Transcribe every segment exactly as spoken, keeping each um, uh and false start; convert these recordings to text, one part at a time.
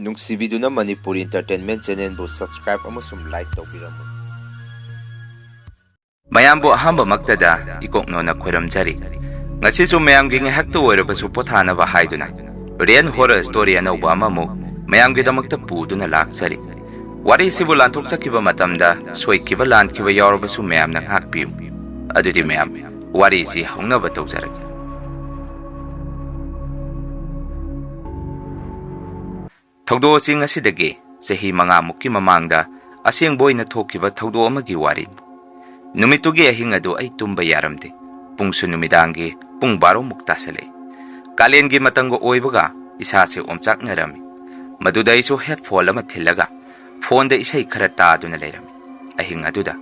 ꯅꯨꯡꯁꯤꯕꯤꯗꯨꯅ Manipuri Entertainment Channelꯕꯨ subscribe ꯑꯃꯁꯨꯡ like ꯇꯧꯕꯤꯔꯝꯃꯨ꯫ ꯃꯌꯥꯝꯕꯨ ꯑꯍꯥꯟꯕꯃꯛꯇꯗ ꯏꯀꯣꯛꯅꯣꯅ ꯈꯣꯏꯔꯝꯖꯔꯤ꯫ ꯉꯁꯤꯁꯨ ꯃꯌꯥꯝꯒꯤ ꯉꯥꯏꯍꯥꯛꯇ ꯑꯣꯏꯔꯕꯁꯨ ꯄꯣꯊꯥꯅꯕ ꯍꯥꯏꯗꯨꯅ Real Horror Story ꯑꯅꯧꯕ ꯑꯃꯃꯨꯛ ꯃꯌꯥꯝꯒꯤꯗꯃꯛꯇ ꯄꯨꯗꯨꯅ ꯂꯥꯛꯆꯔꯤ꯫ ꯋꯥꯔꯤꯁꯤꯕꯨ ꯂꯥꯟꯊꯣꯛꯆꯈꯤꯕ ꯃꯇꯝꯗ ꯁꯣꯏꯈꯤꯕ ꯂꯥꯟꯈꯤꯕ ꯌꯥꯎꯔꯕꯁꯨ ꯃꯌꯥꯝꯅ ꯉꯥꯛꯄꯤꯌꯨ꯫ ꯑꯗꯨꯗꯤ ꯃꯌꯥꯝ, ꯋꯥꯔꯤꯁꯤ ꯍꯧꯅꯕ ꯇꯧꯖꯔꯒꯦ꯫ ꯊꯧꯗꯣꯛ ꯑꯁꯤ ꯉꯁꯤꯗꯒꯤ ꯆꯍꯤ ꯃꯉꯥꯃꯨꯛꯀꯤ ꯃꯃꯥꯡꯗ ꯑꯁꯦꯡꯕ ꯑꯣꯏꯅ ꯊꯣꯛꯈꯤꯕ ꯊꯧꯗꯣꯛ ꯑꯃꯒꯤ ꯋꯥꯔꯤꯅꯤ꯫ ꯅꯨꯃꯤꯠꯇꯨꯒꯤ ꯑꯍꯤꯡ ꯑꯗꯨ ꯑꯩ ꯇꯨꯝꯕ ꯌꯥꯔꯝꯗꯦ꯫ ꯄꯨꯡꯁꯨ ꯅꯨꯃꯤꯗꯥꯡꯒꯤ ꯄꯨꯡ ꯕꯥꯔꯣꯃꯨꯛ ꯇꯥꯁꯜꯂꯛꯏ꯫ ꯀꯥꯂꯦꯟꯒꯤ ꯃꯇꯝꯒ ꯑꯣꯏꯕꯒ ꯏꯁꯥꯁꯦ ꯑꯣꯝꯆꯥꯛꯅꯔꯝꯃꯤ꯫ ꯃꯗꯨꯗ ꯑꯩꯁꯨ headphone ꯑꯃ ꯊꯤꯜꯂꯒ phoneꯗ ꯏꯁꯩ ꯈꯔ ꯇꯥꯗꯨꯅ ꯂꯩꯔꯝꯃꯤ꯫ ꯑꯍꯤꯡ ꯑꯗꯨꯗ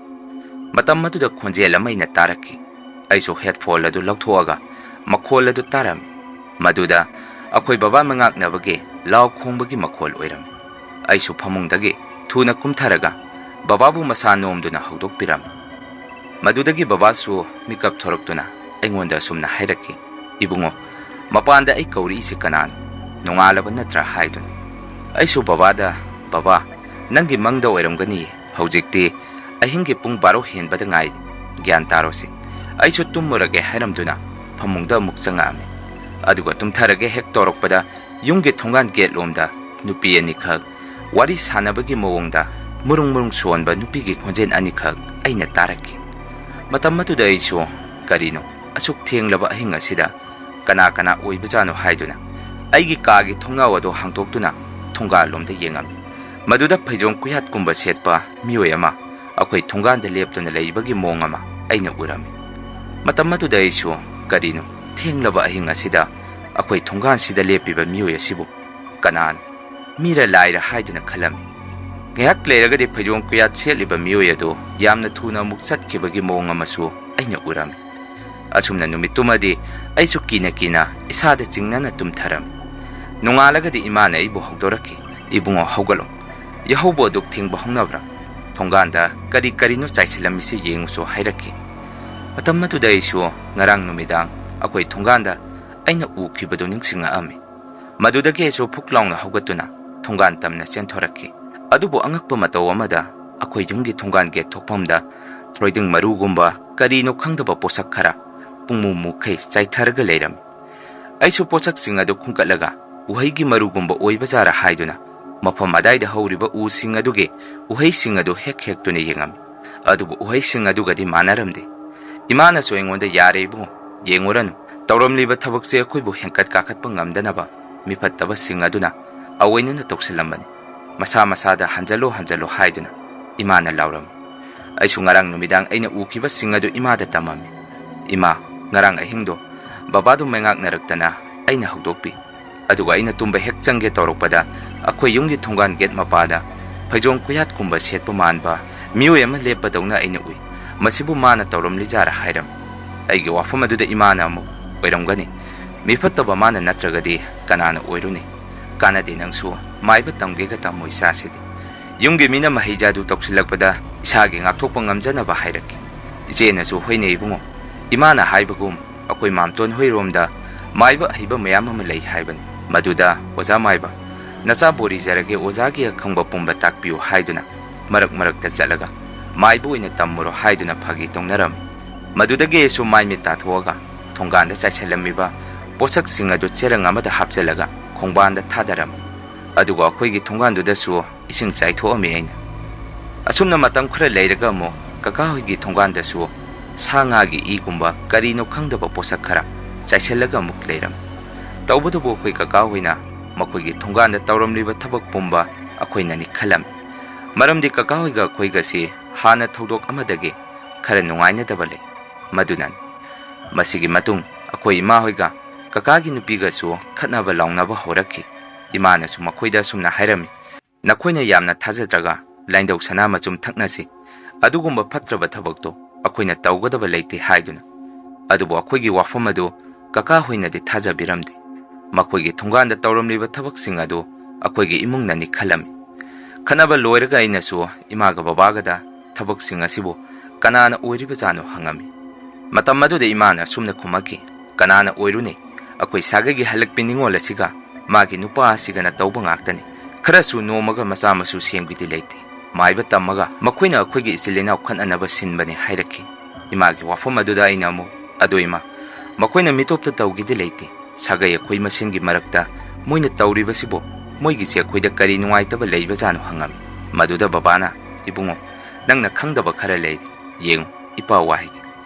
ꯃꯇꯝ ꯑꯗꯨꯗ ꯈꯣꯟꯖꯦꯜ ꯑꯃ ꯑꯩꯅ ꯇꯥꯔꯛꯈꯤ꯫ ꯑꯩꯁꯨ headphone ꯑꯗꯨ ꯂꯧꯊꯣꯛꯑꯒ ꯃꯈꯣꯜ ꯑꯗꯨ ꯇꯥꯔꯝꯃꯤ꯫ ꯃꯗꯨꯗ ꯑꯩꯈꯣꯏ ꯕꯕꯥ ꯃꯉꯥꯛꯅꯕꯒꯤ ꯂꯥꯎ ꯈꯣꯡꯕꯒꯤ ꯃꯈꯣꯜ ꯑꯣꯏꯔꯝꯃꯤ꯫ ꯑꯩꯁꯨ ꯐꯃꯨꯡꯗꯒꯤ ꯊꯨꯅ ꯀꯨꯝꯊꯔꯒ ꯕꯕꯥꯕꯨ ꯃꯁꯥ ꯅꯣꯝꯗꯨꯅ ꯍꯧꯗꯣꯛꯄꯤꯔꯝꯃꯤ꯫ ꯃꯗꯨꯗꯒꯤ ꯕꯕꯥꯁꯨ ꯃꯤꯀꯞ ꯊꯣꯔꯛꯇꯨꯅ ꯑꯩꯉꯣꯟꯗ ꯑꯁꯨꯝꯅ ꯍꯥꯏꯔꯛꯈꯤ, "ꯏꯕꯨꯡꯉꯣ, ꯃꯄꯥꯟꯗ ꯑꯩ ꯀꯧꯔꯛꯏꯁꯤ ꯀꯅꯥꯅꯣ? ꯅꯣꯡꯉꯥꯜꯂꯕ ꯅꯠꯇ꯭ꯔꯥ?" ꯍꯥꯏꯗꯨꯅ꯫ ꯑꯩꯁꯨ ꯕꯕꯥꯗ, "ꯕꯕꯥ, ꯅꯪꯒꯤ ꯃꯪꯗ ꯑꯣꯏꯔꯝꯒꯅꯤ꯫ ꯍꯧꯖꯤꯛꯇꯤ ꯑꯍꯤꯡꯒꯤ ꯄꯨꯡ ꯕꯥꯔꯣ ꯍꯦꯟꯕꯗ ꯉꯥꯏꯔꯤ꯫ ꯒ꯭ꯌꯥꯟ ꯇꯥꯔꯣꯁꯤ꯫ ꯑꯩꯁꯨ ꯇꯨꯝꯃꯨꯔꯒꯦ" ꯍꯥꯏꯔꯝꯗꯨꯅ ꯐꯃꯨꯡꯗ ꯑꯃꯨꯛ ꯆꯪꯉꯛꯑꯝꯃꯤ꯫ ꯑꯗꯨꯒ ꯇꯨꯝꯊꯔꯒꯦ ꯍꯦꯛ ꯇꯧꯔꯛꯄꯗ ꯌꯨꯝꯒꯤ ꯊꯣꯡꯒꯥꯟ gate ꯂꯣꯝꯗ ꯅꯨꯄꯤ ꯑꯅꯤꯈꯛ ꯋꯥꯔꯤ ꯁꯥꯟꯅꯕꯒꯤ ꯃꯑꯣꯡꯗ ꯃꯨꯔꯨꯡ ꯃꯨꯔꯨꯡ ꯁꯣꯟꯕ ꯅꯨꯄꯤꯒꯤ ꯈꯣꯟꯖꯦꯜ ꯑꯅꯤꯈꯛ ꯑꯩꯅ ꯇꯥꯔꯛꯈꯤ꯫ ꯃꯇꯝ ꯑꯗꯨꯗ ꯑꯩꯁꯨ, "ꯀꯔꯤꯅꯣ ꯑꯁꯨꯛ ꯊꯦꯡꯂꯕ ꯑꯍꯤꯡ ꯑꯁꯤꯗ ꯀꯅꯥ ꯀꯅꯥ ꯑꯣꯏꯕꯖꯥꯠꯅꯣ?" ꯍꯥꯏꯗꯨꯅ ꯑꯩꯒꯤ ꯀꯥꯒꯤ ꯊꯣꯡꯅꯥꯎ ꯑꯗꯨ ꯍꯥꯡꯗꯣꯛꯇꯨꯅ ꯊꯣꯡꯒꯥꯜꯂꯣꯝꯗ ꯌꯦꯡꯉꯝꯃꯤ꯫ ꯃꯗꯨꯗ ꯐꯩꯖꯣꯝ ꯀꯨꯌꯥꯠꯀꯨꯝꯕ ꯁꯦꯠꯄ ꯃꯤꯑꯣꯏ ꯑꯃ ꯑꯩꯈꯣꯏ ꯊꯣꯡꯒꯥꯟꯗ ꯂꯦꯞꯇꯨꯅ ꯂꯩꯕꯒꯤ ꯃꯑꯣꯡ ꯑꯃ ꯑꯩꯅ ꯎꯔꯝꯃꯤ꯫ ꯃꯇꯝ ꯑꯗꯨꯗ ꯑꯩꯁꯨ, "ꯀꯔꯤꯅꯣ ꯊꯦꯡꯂꯕ ꯑꯍꯤꯡ ꯑꯁꯤꯗ ꯑꯩꯈꯣꯏ ꯊꯣꯡꯒꯥꯟꯁꯤꯗ ꯂꯦꯞꯄꯤꯕ ꯃꯤꯑꯣꯏ ꯑꯁꯤꯕꯨ ꯀꯅꯥꯅꯣ? ꯃꯤꯔ ꯂꯥꯏꯔ?" ꯍꯥꯏꯗꯨꯅ ꯈꯜꯂꯝꯃꯤ꯫ ꯉꯥꯏꯍꯥꯛ ꯂꯩꯔꯒꯗꯤ ꯐꯩꯖꯣꯝ ꯀꯨꯌꯥꯠ ꯁꯦꯠꯂꯤꯕ ꯃꯤꯑꯣꯏ ꯑꯗꯨ ꯌꯥꯝꯅ ꯊꯨꯅ ꯑꯃꯨꯛ ꯆꯠꯈꯤꯕꯒꯤ ꯃꯑꯣꯡ ꯑꯃꯁꯨ ꯑꯩꯅ ꯎꯔꯝꯃꯤ꯫ ꯑꯁꯨꯝꯅ ꯅꯨꯃꯤꯠꯇꯨꯃꯗꯤ ꯑꯩꯁꯨ ꯀꯤꯅ ꯀꯤꯅ ꯏꯁꯥꯗ ꯆꯤꯡꯅꯅ ꯇꯨꯝꯊꯔꯝꯃꯤ꯫ ꯅꯣꯡꯉꯥꯜꯂꯒꯗꯤ ꯏꯃꯥꯅ ꯑꯩꯕꯨ ꯍꯧꯗꯣꯔꯛꯈꯤ, "ꯏꯕꯨꯡꯉꯣ, ꯍꯧꯒꯠꯂꯣ꯫ ꯌꯥꯍꯧꯕꯨ ꯑꯗꯨꯛ ꯊꯦꯡꯕ ꯍꯧꯅꯕ꯭ꯔꯥ? ꯊꯣꯡꯒꯥꯟꯗ ꯀꯔꯤ ꯀꯔꯤꯅꯣ ꯆꯥꯏꯁꯤꯜꯂꯝꯃꯤꯁꯤ ꯌꯦꯡꯉꯨꯆꯣ" ꯍꯥꯏꯔꯛꯈꯤ꯫ ꯃꯇꯝ ꯑꯗꯨꯗ ꯑꯩꯁꯨ ꯉꯔꯥꯡ ꯅꯨꯃꯤꯗꯥꯡ ꯑꯩꯈꯣꯏ ꯊꯣꯡꯒꯥꯟꯗ ꯑꯩꯅ ꯎꯈꯤꯕꯗꯨ ꯅꯤꯡꯁꯤꯡꯉꯛꯑꯝꯃꯤ꯫ ꯃꯗꯨꯗꯒꯤ ꯑꯩꯁꯨ ꯐꯨꯛ ꯂꯥꯎꯅ ꯍꯧꯒꯠꯇꯨꯅ ꯊꯣꯡꯒꯥꯟ ꯇꯝꯅ ꯆꯦꯟꯊꯣꯔꯛꯈꯤ꯫ ꯑꯗꯨꯕꯨ ꯑꯉꯛꯄ ꯃꯇꯧ ꯑꯃꯗ ꯑꯩꯈꯣꯏ ꯌꯨꯝꯒꯤ ꯊꯣꯡꯒꯥꯟ ꯒꯦꯠ ꯊꯣꯛꯐꯝꯗ ꯊꯣꯏꯗꯤꯡ ꯃꯔꯨꯒꯨꯝꯕ ꯀꯔꯤꯅꯣ ꯈꯪꯗꯕ ꯄꯣꯠꯁꯛ ꯈꯔ ꯄꯨꯡꯃꯨ ꯃꯨꯈꯩ ꯆꯥꯏꯊꯔꯒ ꯂꯩꯔꯝꯃꯤ꯫ ꯑꯩꯁꯨ ꯄꯣꯠꯁꯛꯁꯤꯡ ꯑꯗꯨ ꯈꯨꯟꯒꯠꯂꯒ ꯎꯍꯩꯒꯤ ꯃꯔꯨꯒꯨꯝꯕ ꯑꯣꯏꯕꯖꯥꯔ ꯍꯥꯏꯗꯨꯅ ꯃꯐꯝ ꯑꯗꯥꯏꯗ ꯍꯧꯔꯤꯕ ꯎꯁꯤꯡ ꯑꯗꯨꯒꯤ ꯎꯍꯩꯁꯤꯡ ꯑꯗꯨ ꯍꯦꯛ ꯍꯦꯛꯇꯨꯅ ꯌꯦꯡꯉꯝꯃꯤ꯫ ꯑꯗꯨꯕꯨ ꯎꯍꯩꯁꯤꯡ ꯑꯗꯨꯒꯗꯤ ꯃꯥꯟꯅꯔꯝꯗꯦ꯫ ꯏꯃꯥꯅꯁꯨ ꯑꯩꯉꯣꯟꯗ, "ꯌꯥꯔꯦ ꯏꯕꯨꯡꯉꯣ, ꯌꯦꯡꯉꯨꯔꯅꯨ꯫ ꯇꯧꯔꯝꯂꯤꯕ ꯊꯕꯛꯁꯦ ꯑꯩꯈꯣꯏꯕꯨ ꯍꯦꯟꯀꯠ ꯀꯥꯈꯠꯄ ꯉꯝꯗꯅꯕ ꯃꯤꯐꯠꯇꯕꯁꯤꯡ ꯑꯗꯨꯅ ꯑꯑꯣꯏꯅꯅ ꯇꯧꯁꯤꯜꯂꯝꯕꯅꯤ꯫ ꯃꯁꯥ ꯃꯁꯥꯗ ꯍꯟꯖꯜꯂꯣ, ꯍꯟꯖꯜꯂꯣ" ꯍꯥꯏꯗꯨꯅ ꯏꯃꯥꯅ ꯂꯥꯎꯔꯝꯃꯤ꯫ ꯑꯩꯁꯨ ꯉꯔꯥꯡ ꯅꯨꯃꯤꯗꯥꯡ ꯑꯩꯅ ꯎꯈꯤꯕꯁꯤꯡ ꯑꯗꯨ ꯏꯃꯥꯗ ꯇꯝꯃꯝꯃꯤ꯫ "ꯏꯃꯥ, ꯉꯔꯥꯡ ꯑꯍꯤꯡꯗꯣ ꯕꯕꯥꯗꯨ ꯃꯩꯉꯥꯛꯅꯔꯛꯇꯅ ꯑꯩꯅ ꯍꯧꯗꯣꯛꯄꯤ꯫ ꯑꯗꯨꯒ ꯑꯩꯅ ꯇꯨꯝꯕ ꯍꯦꯛ ꯆꯪꯒꯦ ꯇꯧꯔꯛꯄꯗ ꯑꯩꯈꯣꯏ ꯌꯨꯝꯒꯤ ꯊꯣꯡꯒꯥꯟ ꯒꯦꯠ ꯃꯄꯥꯗ ꯐꯩꯖꯣꯝ ꯈꯨꯌꯥꯠꯀꯨꯝꯕ ꯁꯦꯠꯄ ꯃꯥꯟꯕ ꯃꯤꯑꯣꯏ ꯑꯃ ꯂꯦꯞꯄꯗꯧꯅ ꯑꯩꯅ ꯎꯏ꯫ ꯃꯁꯤꯕꯨ ꯃꯥꯅ ꯇꯧꯔꯝꯂꯤꯖꯥꯔ" ꯍꯥꯏꯔꯝꯃꯤ꯫ ꯑꯩꯒꯤ ꯋꯥꯐꯝ ꯑꯗꯨꯗ ꯏꯃꯥꯅ ꯑꯃꯨꯛ, "ꯑꯣꯏꯔꯝꯒꯅꯤ꯫ ꯃꯤꯐꯠꯇꯕ ꯃꯥꯅ ꯅꯠꯇ꯭ꯔꯒꯗꯤ ꯀꯅꯥꯅ ꯑꯣꯏꯔꯨꯅꯤ? ꯀꯥꯟꯅꯗꯦ ꯅꯪꯁꯨ ꯃꯥꯏꯕ ꯇꯝꯒꯦꯒ ꯇꯝꯃꯣ ꯏꯆꯥꯁꯤꯗꯤ꯫ ꯌꯨꯝꯒꯤ ꯃꯤꯅ ꯃꯍꯩꯖꯥꯗꯨ ꯇꯧꯁꯤꯜꯂꯛꯄꯗ ꯏꯁꯥꯒꯤ ꯉꯥꯛꯊꯣꯛꯄ ꯉꯝꯖꯅꯕ ꯍꯥꯏꯔꯛꯀꯦ꯫" ꯏꯆꯦꯅꯁꯨ, "ꯍꯣꯏꯅꯦ ꯏꯕꯨꯡꯉꯣ, ꯏꯃꯥꯅ ꯍꯥꯏꯕꯒꯨꯝ ꯑꯩꯈꯣꯏ ꯃꯥꯝꯇꯣꯟ ꯍꯣꯏꯔꯣꯝꯗ ꯃꯥꯏꯕ ꯑꯍꯩꯕ ꯃꯌꯥꯝ ꯑꯃ ꯂꯩ ꯍꯥꯏꯕꯅꯤ꯫ ꯃꯗꯨꯗ ꯑꯣꯖꯥ ꯃꯥꯏꯕ, ꯅꯆꯥ ꯕꯣꯔꯤ ꯖꯔꯒꯦ, ꯑꯣꯖꯥꯒꯤ ꯑꯈꯪꯕ ꯄꯨꯝꯕ ꯇꯥꯛꯄꯤꯌꯨ" ꯍꯥꯏꯗꯨꯅ ꯃꯔꯛ ꯃꯔꯛꯇ ꯆꯠꯂꯒ "ꯃꯥꯏꯕ ꯑꯣꯏꯅ ꯇꯝꯃꯨꯔꯣ" ꯍꯥꯏꯗꯨꯅ ꯐꯥꯒꯤ ꯇꯧꯅꯔꯝꯃꯤ꯫ ꯃꯗꯨꯗꯒꯤ ꯑꯩꯁꯨ ꯃꯥꯏ ꯃꯤꯠ ꯇꯥꯊꯣꯛꯑꯒ ꯊꯣꯡꯒꯥꯟꯗ ꯆꯥꯏꯁꯤꯜꯂꯝꯃꯤꯕ ꯄꯣꯠꯁꯛꯁꯤꯡ ꯑꯗꯨ ꯆꯦꯔꯪ ꯑꯃꯗ ꯍꯥꯞꯆꯤꯜꯂꯒ ꯈꯣꯡꯕꯥꯟꯗ ꯊꯥꯗꯔꯝꯃꯤ꯫ ꯑꯗꯨꯒ ꯑꯩꯈꯣꯏꯒꯤ ꯊꯣꯡꯒꯥꯟꯗꯨꯗꯁꯨ ꯏꯁꯤꯡ ꯆꯥꯏꯊꯣꯛꯑꯝꯃꯤ ꯑꯩꯅ꯫ ꯑꯁꯨꯝꯅ ꯃꯇꯝ ꯈꯔ ꯂꯩꯔꯒ ꯑꯃꯨꯛ ꯀꯀꯥ ꯍꯣꯏꯒꯤ ꯊꯣꯡꯒꯥꯟꯗꯁꯨ ꯁꯥ ꯉꯥꯒꯤ ꯏꯒꯨꯝꯕ ꯀꯔꯤꯅꯣ ꯈꯪꯗꯕ ꯄꯣꯠꯁꯛ ꯈꯔ ꯆꯥꯏꯁꯤꯜꯂꯒ ꯑꯃꯨꯛ ꯂꯩꯔꯝꯃꯤ꯫ ꯇꯧꯕꯇꯕꯨ ꯑꯩꯈꯣꯏ ꯀꯀꯥ ꯍꯣꯏꯅ ꯃꯈꯣꯏꯒꯤ ꯊꯣꯡꯒꯥꯟꯗ ꯇꯧꯔꯝꯂꯤꯕ ꯊꯕꯛ ꯄꯨꯝꯕ ꯑꯩꯈꯣꯏꯅꯅꯤ ꯈꯜꯂꯝꯃꯤ꯫ ꯃꯔꯝꯗꯤ ꯀꯀꯥ ꯍꯣꯏꯒ ꯑꯩꯈꯣꯏꯒꯁꯤ ꯍꯥꯟꯅ ꯊꯧꯗꯣꯛ ꯑꯃꯗꯒꯤ ꯈꯔ ꯅꯨꯡꯉꯥꯏꯅꯗꯕ ꯂꯩ꯫ ꯃꯗꯨꯅꯅꯤ꯫ ꯃꯁꯤꯒꯤ ꯃꯇꯨꯡ ꯑꯩꯈꯣꯏ ꯏꯃꯥ ꯍꯣꯏꯒ ꯀꯀꯥꯒꯤ ꯅꯨꯄꯤꯒꯁꯨ ꯈꯠꯅꯕ ꯂꯥꯎꯅꯕ ꯍꯧꯔꯛꯈꯤ꯫ ꯏꯃꯥꯅꯁꯨ ꯃꯈꯣꯏꯗ ꯑꯁꯨꯝꯅ ꯍꯥꯏꯔꯝꯃꯤ, "ꯅꯈꯣꯏꯅ ꯌꯥꯝꯅ ꯊꯥꯖꯗ꯭ꯔꯒ ꯂꯥꯏꯟꯗꯧ ꯁꯅꯥ ꯃꯆꯨꯝ ꯊꯛꯅꯁꯤ꯫ ꯑꯗꯨꯒꯨꯝꯕ ꯐꯠꯇ꯭ꯔꯕ ꯊꯕꯛꯇꯣ ꯑꯩꯈꯣꯏꯅ ꯇꯧꯒꯗꯕ ꯂꯩꯇꯦ" ꯍꯥꯏꯗꯨꯅ꯫ ꯑꯗꯨꯕꯨ ꯑꯩꯈꯣꯏꯒꯤ ꯋꯥꯐꯝ ꯑꯗꯨ ꯀꯀꯥ ꯍꯣꯏꯅꯗꯤ ꯊꯥꯖꯕꯤꯔꯝꯗꯦ꯫ ꯃꯈꯣꯏꯒꯤ ꯊꯣꯡꯒꯥꯟꯗ ꯇꯧꯔꯝꯂꯤꯕ ꯊꯕꯛꯁꯤꯡ ꯑꯗꯨ ꯑꯩꯈꯣꯏꯒꯤ ꯏꯃꯨꯡꯅꯅꯤ ꯈꯜꯂꯝꯃꯤ꯫ ꯈꯠꯅꯕ ꯂꯣꯏꯔꯒ ꯑꯩꯅꯁꯨ ꯏꯃꯥꯒ ꯕꯕꯥꯒꯗ ꯊꯕꯛꯁꯤꯡ ꯑꯁꯤꯕꯨ ꯀꯅꯥꯅ ꯑꯣꯏꯔꯤꯕꯖꯥꯠꯅꯣ ꯍꯪꯉꯝꯃꯤ꯫ ꯃꯇꯝ ꯑꯗꯨꯗ ꯏꯃꯥꯅ ꯑꯁꯨꯝꯅ ꯈꯨꯝꯃꯛꯈꯤ, "ꯀꯅꯥꯅ ꯑꯣꯏꯔꯨꯅꯤ? ꯑꯩꯈꯣꯏ ꯁꯥꯒꯩꯒꯤ ꯍꯜꯂꯛꯄꯤ ꯅꯤꯉꯣꯜ ꯑꯁꯤꯒ ꯃꯥꯒꯤ ꯅꯨꯄꯥ ꯑꯁꯤꯒꯅ ꯇꯧꯕ ꯉꯥꯛꯇꯅꯤ꯫ ꯈꯔꯁꯨ ꯅꯣꯝꯃꯒ ꯃꯆꯥ ꯃꯁꯨ ꯁꯦꯝꯒꯦꯗꯤ ꯂꯩꯇꯦ꯫ ꯃꯥꯏꯕ ꯇꯝꯃꯒ ꯃꯈꯣꯏꯅ ꯑꯩꯈꯣꯏꯒꯤ ꯏꯆꯤꯜ ꯏꯅꯥꯎ ꯈꯠꯅꯅꯕ ꯁꯤꯟꯕꯅꯤ ꯍꯥꯏꯔꯛꯈꯤ꯫ ꯏꯃꯥꯒꯤ ꯋꯥꯐꯝ ꯑꯗꯨꯗ ꯑꯩꯅ ꯑꯃꯨꯛ, "ꯑꯗꯣ ꯏꯃꯥ, ꯃꯈꯣꯏꯅ ꯃꯤꯇꯣꯞꯇ ꯇꯧꯒꯦꯗꯤ ꯂꯩꯇꯦ꯫ ꯁꯥꯒꯩ ꯑꯩꯈꯣꯏ ꯃꯁꯦꯟꯒꯤ ꯃꯔꯛꯇ ꯃꯣꯏꯅ ꯇꯧꯔꯤꯕꯁꯤꯕꯨ ꯃꯣꯏꯒꯤꯁꯦ ꯑꯩꯈꯣꯏꯗ ꯀꯔꯤ ꯅꯨꯡꯉꯥꯏꯇꯕ ꯂꯩꯕꯖꯥꯠꯅꯣ?" ꯍꯪꯉꯝꯃꯤ꯫ ꯃꯗꯨꯗ ꯕꯕꯥꯅ, "ꯏꯕꯨꯡꯉꯣ, ꯅꯪꯅ ꯈꯪꯗꯕ ꯈꯔ ꯂꯩꯔꯤ꯫ ꯌꯦꯡꯉꯨ, ꯏꯄꯥ ꯋꯥꯍꯩ,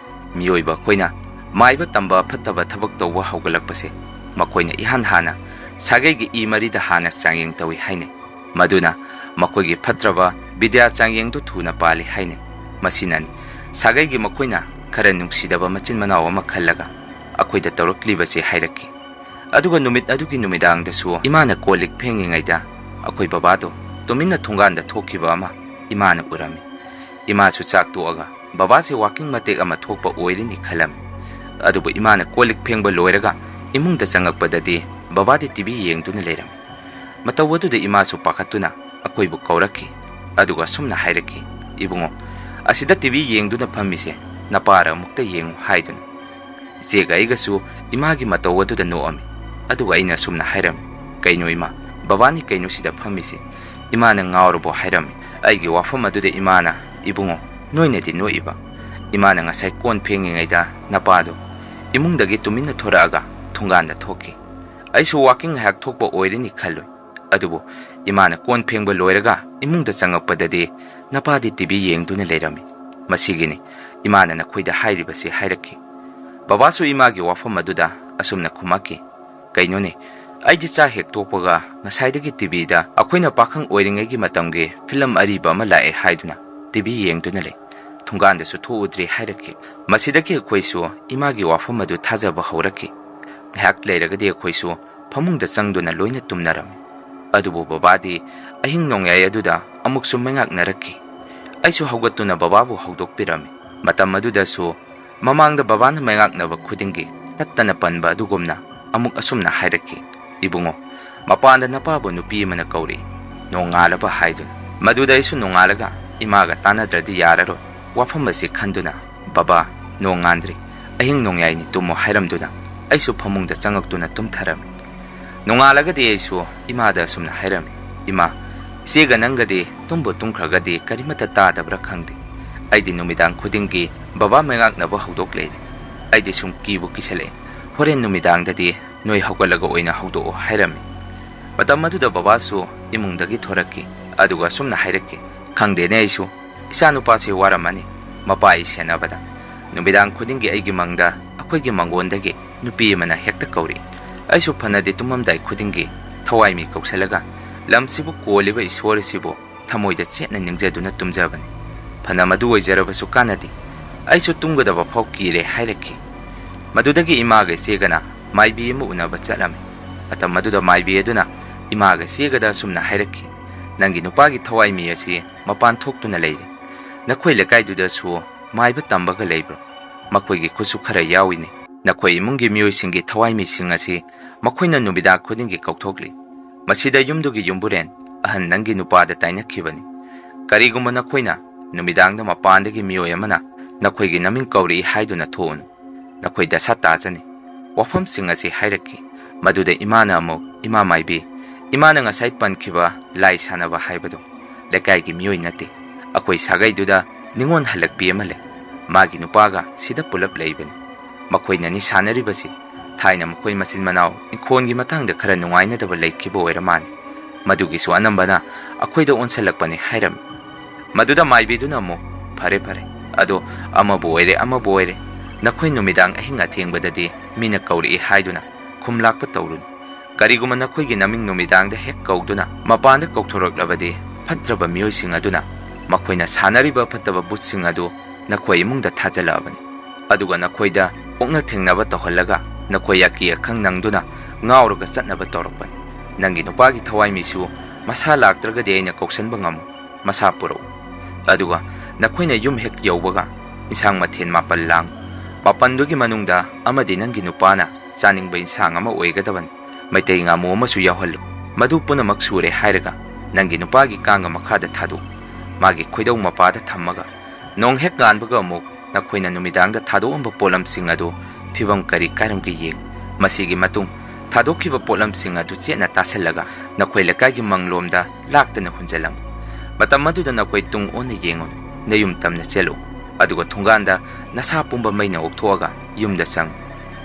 ꯃꯤꯑꯣꯏꯕ ꯑꯩꯈꯣꯏꯅ ꯃꯥꯏꯕ ꯇꯝꯕ ꯐꯠꯇꯕ ꯊꯕꯛ ꯇꯧꯕ ꯍꯧꯒꯠꯂꯛꯄꯁꯦ ꯃꯈꯣꯏꯅ ꯏꯍꯥꯟ ꯍꯥꯟꯅ ꯁꯥꯒꯩꯒꯤ ꯏ ꯃꯔꯤꯗ ꯍꯥꯟꯅ ꯆꯥꯡꯌꯦꯡ ꯇꯧꯏ ꯍꯥꯏꯅꯩ꯫ ꯃꯗꯨꯅ ꯃꯈꯣꯏꯒꯤ ꯐꯠꯇ꯭ꯔꯕ ꯕꯤꯗ꯭ꯌꯥ ꯆꯥꯡꯌꯦꯡꯗꯨ ꯊꯨꯅ ꯄꯥꯜꯂꯤ ꯍꯥꯏꯅꯩ꯫ ꯃꯁꯤꯅꯅꯤ ꯁꯥꯒꯩꯒꯤ ꯃꯈꯣꯏꯅ ꯈꯔ ꯅꯨꯡꯁꯤꯗꯕ ꯃꯆꯤꯟ ꯃꯅꯥꯎ ꯑꯃ ꯈꯜꯂꯒ ꯑꯩꯈꯣꯏꯗ ꯇꯧꯔꯛꯂꯤꯕꯁꯦ" ꯍꯥꯏꯔꯛꯈꯤ꯫ ꯑꯗꯨꯒ ꯅꯨꯃꯤꯠ ꯑꯗꯨꯒꯤ ꯅꯨꯃꯤꯗꯥꯡꯗꯁꯨ ꯏꯃꯥꯅ ꯀꯣꯜ ꯂꯤꯛ ꯐꯦꯡꯉꯤꯉꯩꯗ ꯑꯩꯈꯣꯏ ꯕꯕꯥꯗꯣ ꯇꯨꯃꯤꯟꯅ ꯊꯣꯡꯒꯥꯟꯗ ꯊꯣꯛꯈꯤꯕ ꯑꯃ ꯏꯃꯥꯅ ꯎꯔꯝꯃꯤ꯫ ꯏꯃꯥꯁꯨ ꯆꯥꯛ ꯇꯣꯛꯑꯒ ꯕꯕꯥꯁꯦ ꯋꯥꯀꯤꯡ ꯃꯇꯦꯛ ꯑꯃ ꯊꯣꯛꯄ ꯑꯣꯏꯔꯅꯤ ꯈꯜꯂꯝꯃꯤ꯫ ꯑꯗꯨꯕꯨ ꯏꯃꯥꯅ ꯀꯣꯜ ꯂꯤꯛ ꯐꯦꯡꯕ ꯂꯣꯏꯔꯒ ꯏꯃꯨꯡꯗ ꯆꯪꯉꯛꯄꯗꯗꯤ ꯕꯕꯥꯗꯤ ꯇꯤ ꯚꯤ ꯌꯦꯡꯗꯨꯅ ꯂꯩꯔꯝꯃꯤ꯫ ꯃꯇꯧ ꯑꯗꯨꯗ ꯏꯃꯥꯁꯨ ꯄꯥꯈꯠꯇꯨꯅ ꯑꯩꯈꯣꯏꯕꯨ ꯀꯧꯔꯛꯈꯤ꯫ ꯑꯗꯨꯒ ꯑꯁꯨꯝꯅ ꯍꯥꯏꯔꯛꯈꯤ, "ꯏꯕꯨꯡꯉꯣ, ꯑꯁꯤꯗ ꯇꯤ ꯚꯤ ꯌꯦꯡꯗꯨꯅ ꯐꯝꯃꯤꯁꯦ ꯅꯄꯥꯔ ꯑꯃꯨꯛꯇ ꯌꯦꯡꯉꯨ" ꯍꯥꯏꯗꯨꯅ꯫ ꯏꯆꯦꯒ ꯑꯩꯒꯁꯨ ꯏꯃꯥꯒꯤ ꯃꯇꯧ ꯑꯗꯨꯗ ꯅꯣꯛꯑꯝꯃꯤ꯫ ꯑꯗꯨꯒ ꯑꯩꯅ ꯑꯁꯨꯝꯅ ꯍꯥꯏꯔꯝꯃꯤ, "ꯀꯩꯅꯣ ꯏꯃꯥ, ꯕꯕꯥꯅꯤ ꯀꯩꯅꯣ ꯁꯤꯗ ꯐꯝꯃꯤꯁꯦ?" ꯏꯃꯥꯅ ꯉꯥꯎꯔꯕꯣ ꯍꯥꯏꯔꯝꯃꯤ꯫ ꯑꯩꯒꯤ ꯋꯥꯐꯝ ꯑꯗꯨꯗ ꯏꯃꯥꯅ, "ꯏꯕꯨꯡꯉꯣ, ꯅꯣꯏꯅꯗꯤ ꯅꯣꯛꯏꯕ꯫ ꯏꯃꯥꯅ ꯉꯁꯥꯏ ꯀꯣꯟ ꯐꯦꯡꯉꯤꯉꯩꯗ ꯅꯄꯥꯗꯣ ꯏꯃꯨꯡꯗꯒꯤ ꯇꯨꯃꯤꯟꯅ ꯊꯣꯔꯛꯑꯒ ꯊꯣꯡꯒꯥꯟꯗ ꯊꯣꯛꯈꯤ꯫ ꯑꯩꯁꯨ ꯋꯥꯀꯤꯡ ꯉꯥꯏꯍꯥꯛ ꯊꯣꯛꯄ ꯑꯣꯏꯔꯅꯤ ꯈꯜꯂꯨꯏ꯫ ꯑꯗꯨꯕꯨ ꯏꯃꯥꯅ ꯀꯣꯟ ꯐꯦꯡꯕ ꯂꯣꯏꯔꯒ ꯏꯃꯨꯡꯗ ꯆꯪꯉꯛꯄꯗꯗꯤ ꯅꯄꯥꯗꯤ ꯇꯤ ꯚꯤ ꯌꯦꯡꯗꯨꯅ ꯂꯩꯔꯝꯃꯤ꯫ ꯃꯁꯤꯒꯤꯅꯤ ꯏꯃꯥꯅ ꯅꯈꯣꯏꯗ ꯍꯥꯏꯔꯤꯕꯁꯤ" ꯍꯥꯏꯔꯛꯈꯤ꯫ ꯕꯕꯥꯁꯨ ꯏꯃꯥꯒꯤ ꯋꯥꯐꯝ ꯑꯗꯨꯗ ꯑꯁꯨꯝꯅ ꯈꯨꯝꯃꯛꯈꯤ, "ꯀꯩꯅꯣꯅꯦ, ꯑꯩꯗꯤ ꯆꯥꯛ ꯍꯦꯛ ꯇꯣꯛꯄꯒ ꯉꯁꯥꯏꯗꯒꯤ ꯇꯤ ꯚꯤꯗ ꯑꯩꯈꯣꯏꯅ ꯄꯥꯈꯪ ꯑꯣꯏꯔꯤꯉꯩꯒꯤ ꯃꯇꯝꯒꯤ ꯐꯤꯂꯝ ꯑꯔꯤꯕ ꯑꯃ ꯂꯥꯛꯑꯦ ꯍꯥꯏꯗꯨꯅ ꯇꯤ ꯚꯤ ꯌꯦꯡꯗꯨꯅ ꯂꯩ꯫ ꯊꯣꯡꯒꯥꯟꯗꯁꯨ ꯊꯣꯛꯎꯗ꯭ꯔꯦ" ꯍꯥꯏꯔꯛꯈꯤ꯫ ꯃꯁꯤꯗꯒꯤ ꯑꯩꯈꯣꯏꯁꯨ ꯏꯃꯥꯒꯤ ꯋꯥꯐꯝ ꯑꯗꯨ ꯊꯥꯖꯕ ꯍꯧꯔꯛꯈꯤ꯫ ꯉꯥꯏꯍꯥꯛ ꯂꯩꯔꯒꯗꯤ ꯑꯩꯈꯣꯏꯁꯨ ꯐꯃꯨꯡꯗ ꯆꯪꯗꯨꯅ ꯂꯣꯏꯅ ꯇꯨꯝꯅꯔꯝꯃꯤ꯫ ꯑꯗꯨꯕꯨ ꯕꯕꯥꯗꯤ ꯑꯍꯤꯡ ꯅꯣꯡꯌꯥꯏ ꯑꯗꯨꯗ ꯑꯃꯨꯛꯁꯨ ꯃꯩꯉꯥꯛꯅꯔꯛꯈꯤ꯫ ꯑꯩꯁꯨ ꯍꯧꯒꯠꯇꯨꯅ ꯕꯕꯥꯕꯨ ꯍꯧꯗꯣꯛꯄꯤꯔꯝꯃꯤ꯫ ꯃꯇꯝ ꯑꯗꯨꯗꯁꯨ ꯃꯃꯥꯡꯗ ꯕꯕꯥꯅ ꯃꯩꯉꯥꯛꯅꯕ ꯈꯨꯗꯤꯡꯒꯤ ꯇꯠꯇꯅ ꯄꯟꯕ ꯑꯗꯨꯒꯨꯝꯅ ꯑꯃꯨꯛ ꯑꯁꯨꯝꯅ ꯍꯥꯏꯔꯛꯈꯤ, "ꯏꯕꯨꯡꯉꯣ, ꯃꯄꯥꯟꯗ ꯅꯄꯥꯕꯨ ꯅꯨꯄꯤ ꯑꯃꯅ ꯀꯧꯔꯤ, ꯅꯣꯡꯉꯥꯜꯂꯕ" ꯍꯥꯏꯗꯨꯅ꯫ ꯃꯗꯨꯗ ꯑꯩꯁꯨ ꯅꯣꯡꯉꯥꯜꯂꯒ ꯏꯃꯥꯒ ꯇꯥꯟꯅꯗ꯭ꯔꯗꯤ ꯌꯥꯔꯔꯣꯏ, ꯋꯥꯐꯝ ꯑꯁꯤ ꯈꯟꯗꯨꯅ, "ꯕꯕꯥ, ꯅꯣꯡꯉꯥꯟꯗ꯭ꯔꯤ, ꯑꯍꯤꯡ ꯅꯣꯡꯌꯥꯏꯅꯤ, ꯇꯨꯝꯃꯣ" ꯍꯥꯏꯔꯝꯗꯨꯅ ꯑꯩꯁꯨ ꯐꯃꯨꯡꯗ ꯆꯪꯉꯛꯇꯨꯅ ꯇꯨꯝꯊꯔꯝꯃꯤ꯫ ꯅꯣꯡꯉꯥꯜꯂꯒꯗꯤ ꯑꯩꯁꯨ ꯏꯃꯥꯗ ꯑꯁꯨꯝꯅ ꯍꯥꯏꯔꯝꯃꯤ, "ꯏꯃꯥ, ꯏꯆꯦꯒ ꯅꯪꯒꯗꯤ ꯇꯨꯝꯕꯨ ꯇꯨꯝꯈ꯭ꯔꯒꯗꯤ ꯀꯔꯤꯃꯠꯇ ꯇꯥꯗꯕ꯭ꯔꯥ ꯈꯪꯗꯦ꯫ ꯑꯩꯗꯤ ꯅꯨꯃꯤꯗꯥꯡ ꯈꯨꯗꯤꯡꯒꯤ ꯕꯕꯥ ꯃꯩꯉꯥꯛꯅꯕ ꯍꯧꯗꯣꯛ ꯂꯩꯔꯦ꯫ ꯑꯩꯗꯤ ꯁꯨꯝ ꯀꯤꯕꯨ ꯀꯤꯁꯜꯂꯛꯑꯦ꯫ ꯍꯣꯔꯦꯟ ꯅꯨꯃꯤꯗꯥꯡꯗꯗꯤ ꯅꯣꯏ ꯍꯧꯒꯠꯂꯒ ꯑꯣꯏꯅ ꯍꯧꯗꯣꯛꯑꯣ" ꯍꯥꯏꯔꯝꯃꯤ꯫ ꯃꯇꯝ ꯑꯗꯨꯗ ꯕꯕꯥꯁꯨ ꯏꯃꯨꯡꯗꯒꯤ ꯊꯣꯔꯛꯈꯤ, ꯑꯗꯨꯒ ꯑꯁꯨꯝꯅ ꯍꯥꯏꯔꯛꯈꯤ, "ꯈꯪꯗꯦꯅꯦ, ꯑꯩꯁꯨ ꯏꯆꯥꯅꯨꯄꯥꯁꯦ ꯋꯥꯔꯝꯃꯅꯤ ꯃꯄꯥ ꯑꯩ ꯁꯦꯟꯅꯕꯗ꯫ ꯅꯨꯃꯤꯗꯥꯡ ꯈꯨꯗꯤꯡꯒꯤ ꯑꯩꯒꯤ ꯃꯪꯗ ꯑꯩꯈꯣꯏꯒꯤ ꯃꯪꯒꯣꯟꯗꯒꯤ ꯅꯨꯄꯤ ꯑꯃꯅ ꯍꯦꯛꯇ ꯀꯧꯔꯛꯏ꯫ ꯑꯩꯁꯨ ꯐꯅꯗꯤ ꯇꯨꯝꯃꯝꯗꯥꯏ ꯈꯨꯗꯤꯡꯒꯤ ꯊꯋꯥꯏ ꯃꯤ ꯀꯧꯁꯜꯂꯒ ꯂꯝꯁꯤꯕꯨ ꯀꯣꯜꯂꯤꯕ ꯏꯁꯣꯔ ꯑꯁꯤꯕꯨ ꯊꯃꯣꯏꯗ ꯆꯦꯠꯅ ꯅꯤꯡꯖꯗꯨꯅ ꯇꯨꯝꯖꯕꯅꯤ꯫ ꯐꯅ ꯃꯗꯨ ꯑꯣꯏꯖꯔꯕꯁꯨ ꯀꯥꯟꯅꯗꯦ꯫ ꯑꯩꯁꯨ ꯇꯨꯝꯒꯗꯕ ꯐꯥꯎ ꯀꯤꯔꯦ" ꯍꯥꯏꯔꯛꯈꯤ꯫ ꯃꯗꯨꯗꯒꯤ ꯏꯃꯥꯒ ꯏꯆꯦꯒꯅ ꯃꯥꯏꯕꯤ ꯑꯃ ꯎꯅꯕ ꯆꯠꯂꯝꯃꯤ꯫ ꯃꯇꯝ ꯑꯗꯨꯗ ꯃꯥꯏꯕꯤ ꯑꯗꯨꯅ ꯏꯃꯥꯒ ꯏꯆꯦꯒꯗ ꯑꯁꯨꯝꯅ ꯍꯥꯏꯔꯛꯈꯤ, "ꯅꯪꯒꯤ ꯅꯨꯄꯥꯒꯤ ꯊꯋꯥꯏ ꯃꯤ ꯑꯁꯤ ꯃꯄꯥꯟ ꯊꯣꯛꯇꯨꯅ ꯂꯩꯔꯦ꯫ ꯅꯈꯣꯏ ꯂꯩꯀꯥꯏꯗꯨꯗꯁꯨ ꯃꯥꯏꯕ ꯇꯝꯕꯒ ꯂꯩꯕ꯭ꯔꯣ? ꯃꯈꯣꯏꯒꯤ ꯈꯨꯠꯁꯨ ꯈꯔ ꯌꯥꯎꯏꯅꯦ꯫ ꯅꯈꯣꯏ ꯏꯃꯨꯡꯒꯤ ꯃꯤꯑꯣꯏꯁꯤꯡꯒꯤ ꯊꯋꯥꯏ ꯃꯤꯁꯤꯡ ꯑꯁꯤ ꯃꯈꯣꯏꯅ ꯅꯨꯃꯤꯗꯥꯡ ꯈꯨꯗꯤꯡꯒꯤ ꯀꯧꯊꯣꯛꯂꯤ꯫ ꯃꯁꯤꯗ ꯌꯨꯝꯗꯨꯒꯤ ꯌꯨꯝꯕꯨꯔꯦꯟ ꯑꯍꯟ ꯅꯪꯒꯤ ꯅꯨꯄꯥꯗ ꯇꯥꯏꯅꯈꯤꯕꯅꯤ꯫ ꯀꯔꯤꯒꯨꯝꯕ ꯅꯈꯣꯏꯅ ꯅꯨꯃꯤꯗꯥꯡꯗ ꯃꯄꯥꯟꯗꯒꯤ ꯃꯤꯑꯣꯏ ꯑꯃꯅ ꯅꯈꯣꯏꯒꯤ ꯅꯃꯤꯡ ꯀꯧꯔꯛꯏ ꯍꯥꯏꯗꯨꯅ ꯊꯣꯛꯎꯅꯨ꯫ ꯅꯈꯣꯏ ꯗꯁꯥ ꯇꯥꯖꯅꯤ꯫ ꯋꯥꯐꯝꯁꯤꯡ ꯑꯁꯤ ꯍꯥꯏꯔꯛꯈꯤ꯫ ꯃꯗꯨꯗ ꯏꯃꯥꯅ ꯑꯃꯨꯛ, "ꯏꯃꯥ ꯃꯥꯏꯕꯤ, ꯏꯃꯥꯅ ꯉꯁꯥꯏ ꯄꯟꯈꯤꯕ ꯂꯥꯏ ꯁꯥꯟꯅꯕ ꯍꯥꯏꯕꯗꯨ ꯂꯩꯀꯥꯏꯒꯤ ꯃꯤꯑꯣꯏ ꯅꯠꯇꯦ꯫ ꯑꯩꯈꯣꯏ ꯁꯥꯒꯩꯗꯨꯗ ꯅꯤꯉꯣꯜ ꯍꯜꯂꯛꯄꯤ ꯑꯃ ꯂꯩ꯫ ꯃꯥꯒꯤ ꯅꯨꯄꯥꯒ ꯁꯤꯗ ꯄꯨꯂꯞ ꯂꯩꯕꯅꯤ꯫ ꯃꯈꯣꯏꯅꯅꯤ ꯁꯥꯟꯅꯔꯤꯕꯁꯤ꯫ ꯊꯥꯏꯅ ꯃꯈꯣꯏ ꯃꯆꯤꯟ ꯃꯅꯥꯎ ꯏꯪꯈꯣꯜꯒꯤ ꯃꯇꯥꯡꯗ ꯈꯔ ꯅꯨꯡꯉꯥꯏꯅꯗꯕ ꯂꯩꯈꯤꯕ ꯑꯣꯏꯔ ꯃꯥꯜꯂꯤ꯫ ꯃꯗꯨꯒꯤꯁꯨ ꯑꯅꯝꯕꯅ ꯑꯩꯈꯣꯏꯗ ꯑꯣꯟꯁꯤꯜꯂꯛꯄꯅꯤ" ꯍꯥꯏꯔꯝꯃꯤ꯫ ꯃꯗꯨꯗ ꯃꯥꯏꯕꯤꯗꯨꯅ ꯑꯃꯨꯛ, "ꯐꯔꯦ, ꯐꯔꯦ, ꯑꯗꯣ ꯑꯃꯕꯨ ꯑꯣꯏꯔꯦ, ꯑꯃꯕꯨ ꯑꯣꯏꯔꯦ, ꯅꯈꯣꯏ ꯅꯨꯃꯤꯗꯥꯡ ꯑꯍꯤꯡ ꯑꯊꯦꯡꯕꯗꯗꯤ ꯃꯤꯅ ꯀꯧꯔꯛꯏ ꯍꯥꯏꯗꯨꯅ ꯈꯨꯝ ꯂꯥꯛꯄ ꯇꯧꯔꯨꯅꯨ꯫ ꯀꯔꯤꯒꯨꯝꯕ ꯅꯈꯣꯏꯒꯤ ꯅꯃꯤꯡ ꯅꯨꯃꯤꯗꯥꯡꯗ ꯍꯦꯛ ꯀꯧꯗꯨꯅ ꯃꯄꯥꯟꯗ ꯀꯧꯊꯣꯔꯛꯂꯕꯗꯤ, ꯐꯠꯇ꯭ꯔꯕ ꯃꯤꯑꯣꯏꯁꯤꯡ ꯑꯗꯨꯅ ꯃꯈꯣꯏꯅ ꯁꯥꯟꯅꯔꯤꯕ ꯐꯠꯇꯕ ꯕꯨꯠꯁꯤꯡ ꯑꯗꯨ ꯅꯈꯣꯏ ꯏꯃꯨꯡꯗ ꯊꯥꯖꯤꯜꯂꯛꯑꯕꯅꯤ꯫ ꯑꯗꯨꯒ ꯅꯈꯣꯏꯗ ꯑꯣꯛꯅ ꯊꯦꯡꯅꯕ ꯇꯧꯍꯜꯂꯒ ꯅꯈꯣꯏ ꯑꯀꯤ ꯑꯈꯪ ꯅꯪꯗꯨꯅ ꯉꯥꯎꯔꯒ ꯆꯠꯅꯕ ꯇꯧꯔꯛꯄꯅꯤ꯫ ꯅꯪꯒꯤ ꯅꯨꯄꯥꯒꯤ ꯊꯋꯥꯏ ꯃꯤꯁꯨ ꯃꯁꯥ ꯂꯥꯛꯇ꯭ꯔꯒꯗꯤ ꯑꯩꯅ ꯀꯧꯁꯟꯕ ꯉꯝꯃꯣꯏ꯫ ꯃꯁꯥ ꯄꯨꯔꯛꯎ꯫ ꯑꯗꯨꯒ ꯅꯈꯣꯏꯅ ꯌꯨꯝ ꯍꯦꯛ ꯌꯧꯕꯒ ꯏꯟꯁꯥꯡ ꯃꯊꯦꯜ ꯃꯥꯄꯜ ꯂꯥꯡ꯫ ꯃꯥꯄꯜꯗꯨꯒꯤ ꯃꯅꯨꯡꯗ ꯑꯃꯗꯤ ꯅꯪꯒꯤ ꯅꯨꯄꯥꯅ ꯆꯥꯅꯤꯡꯕ ꯏꯟꯁꯥꯡ ꯑꯃ ꯑꯣꯏꯒꯗꯕꯅꯤ꯫ ꯃꯩꯇꯩ ꯉꯥꯃꯨ ꯑꯃꯁꯨ ꯌꯥꯎꯍꯜꯂꯨ꯫ ꯃꯗꯨ ꯄꯨꯝꯅꯃꯛ ꯁꯨꯔꯦ ꯍꯥꯏꯔꯒ ꯅꯪꯒꯤ ꯅꯨꯄꯥꯒꯤ ꯀꯥꯡꯒ ꯃꯈꯥꯗ ꯊꯥꯗꯣꯛꯎ꯫ ꯃꯥꯒꯤ ꯈꯣꯏꯗꯧ ꯃꯄꯥꯗ ꯊꯝꯃꯒ ꯅꯣꯡ ꯍꯦꯛ ꯉꯥꯟꯕꯒ ꯑꯃꯨꯛ ꯅꯈꯣꯏꯅ ꯅꯨꯃꯤꯗꯥꯡꯗ ꯊꯥꯗꯣꯛꯑꯝꯕ ꯄꯣꯠꯂꯝꯁꯤꯡ ꯑꯗꯨ ꯐꯤꯕꯝ ꯀꯔꯤ ꯀꯥꯏꯔꯝꯒꯦ ꯌꯦꯡꯉꯨ꯫ ꯃꯁꯤꯒꯤ ꯃꯇꯨꯡ ꯊꯥꯗꯣꯛꯈꯤꯕ ꯄꯣꯠꯂꯝꯁꯤꯡ ꯑꯗꯨ ꯆꯦꯠꯅ ꯇꯥꯁꯜꯂꯒ ꯅꯈꯣꯏ ꯂꯩꯀꯥꯏꯒꯤ ꯃꯪꯂꯣꯝꯗ ꯂꯥꯛꯇꯅ ꯍꯨꯟꯖꯜꯂꯝꯃꯨ꯫ ꯃꯇꯝ ꯑꯗꯨꯗ ꯅꯈꯣꯏ ꯇꯨꯡ ꯑꯣꯟꯅ ꯌꯦꯡꯉꯨꯅꯨ, ꯅꯌꯨꯝ ꯇꯝꯅ ꯆꯦꯜꯂꯨ, ꯑꯗꯨꯒ ꯊꯣꯡꯒꯥꯟꯗ ꯅꯁꯥ ꯄꯨꯝꯕ ꯃꯩꯅ ꯑꯣꯛꯊꯣꯛꯑꯒ ꯌꯨꯝꯗ ꯆꯪꯉꯨ꯫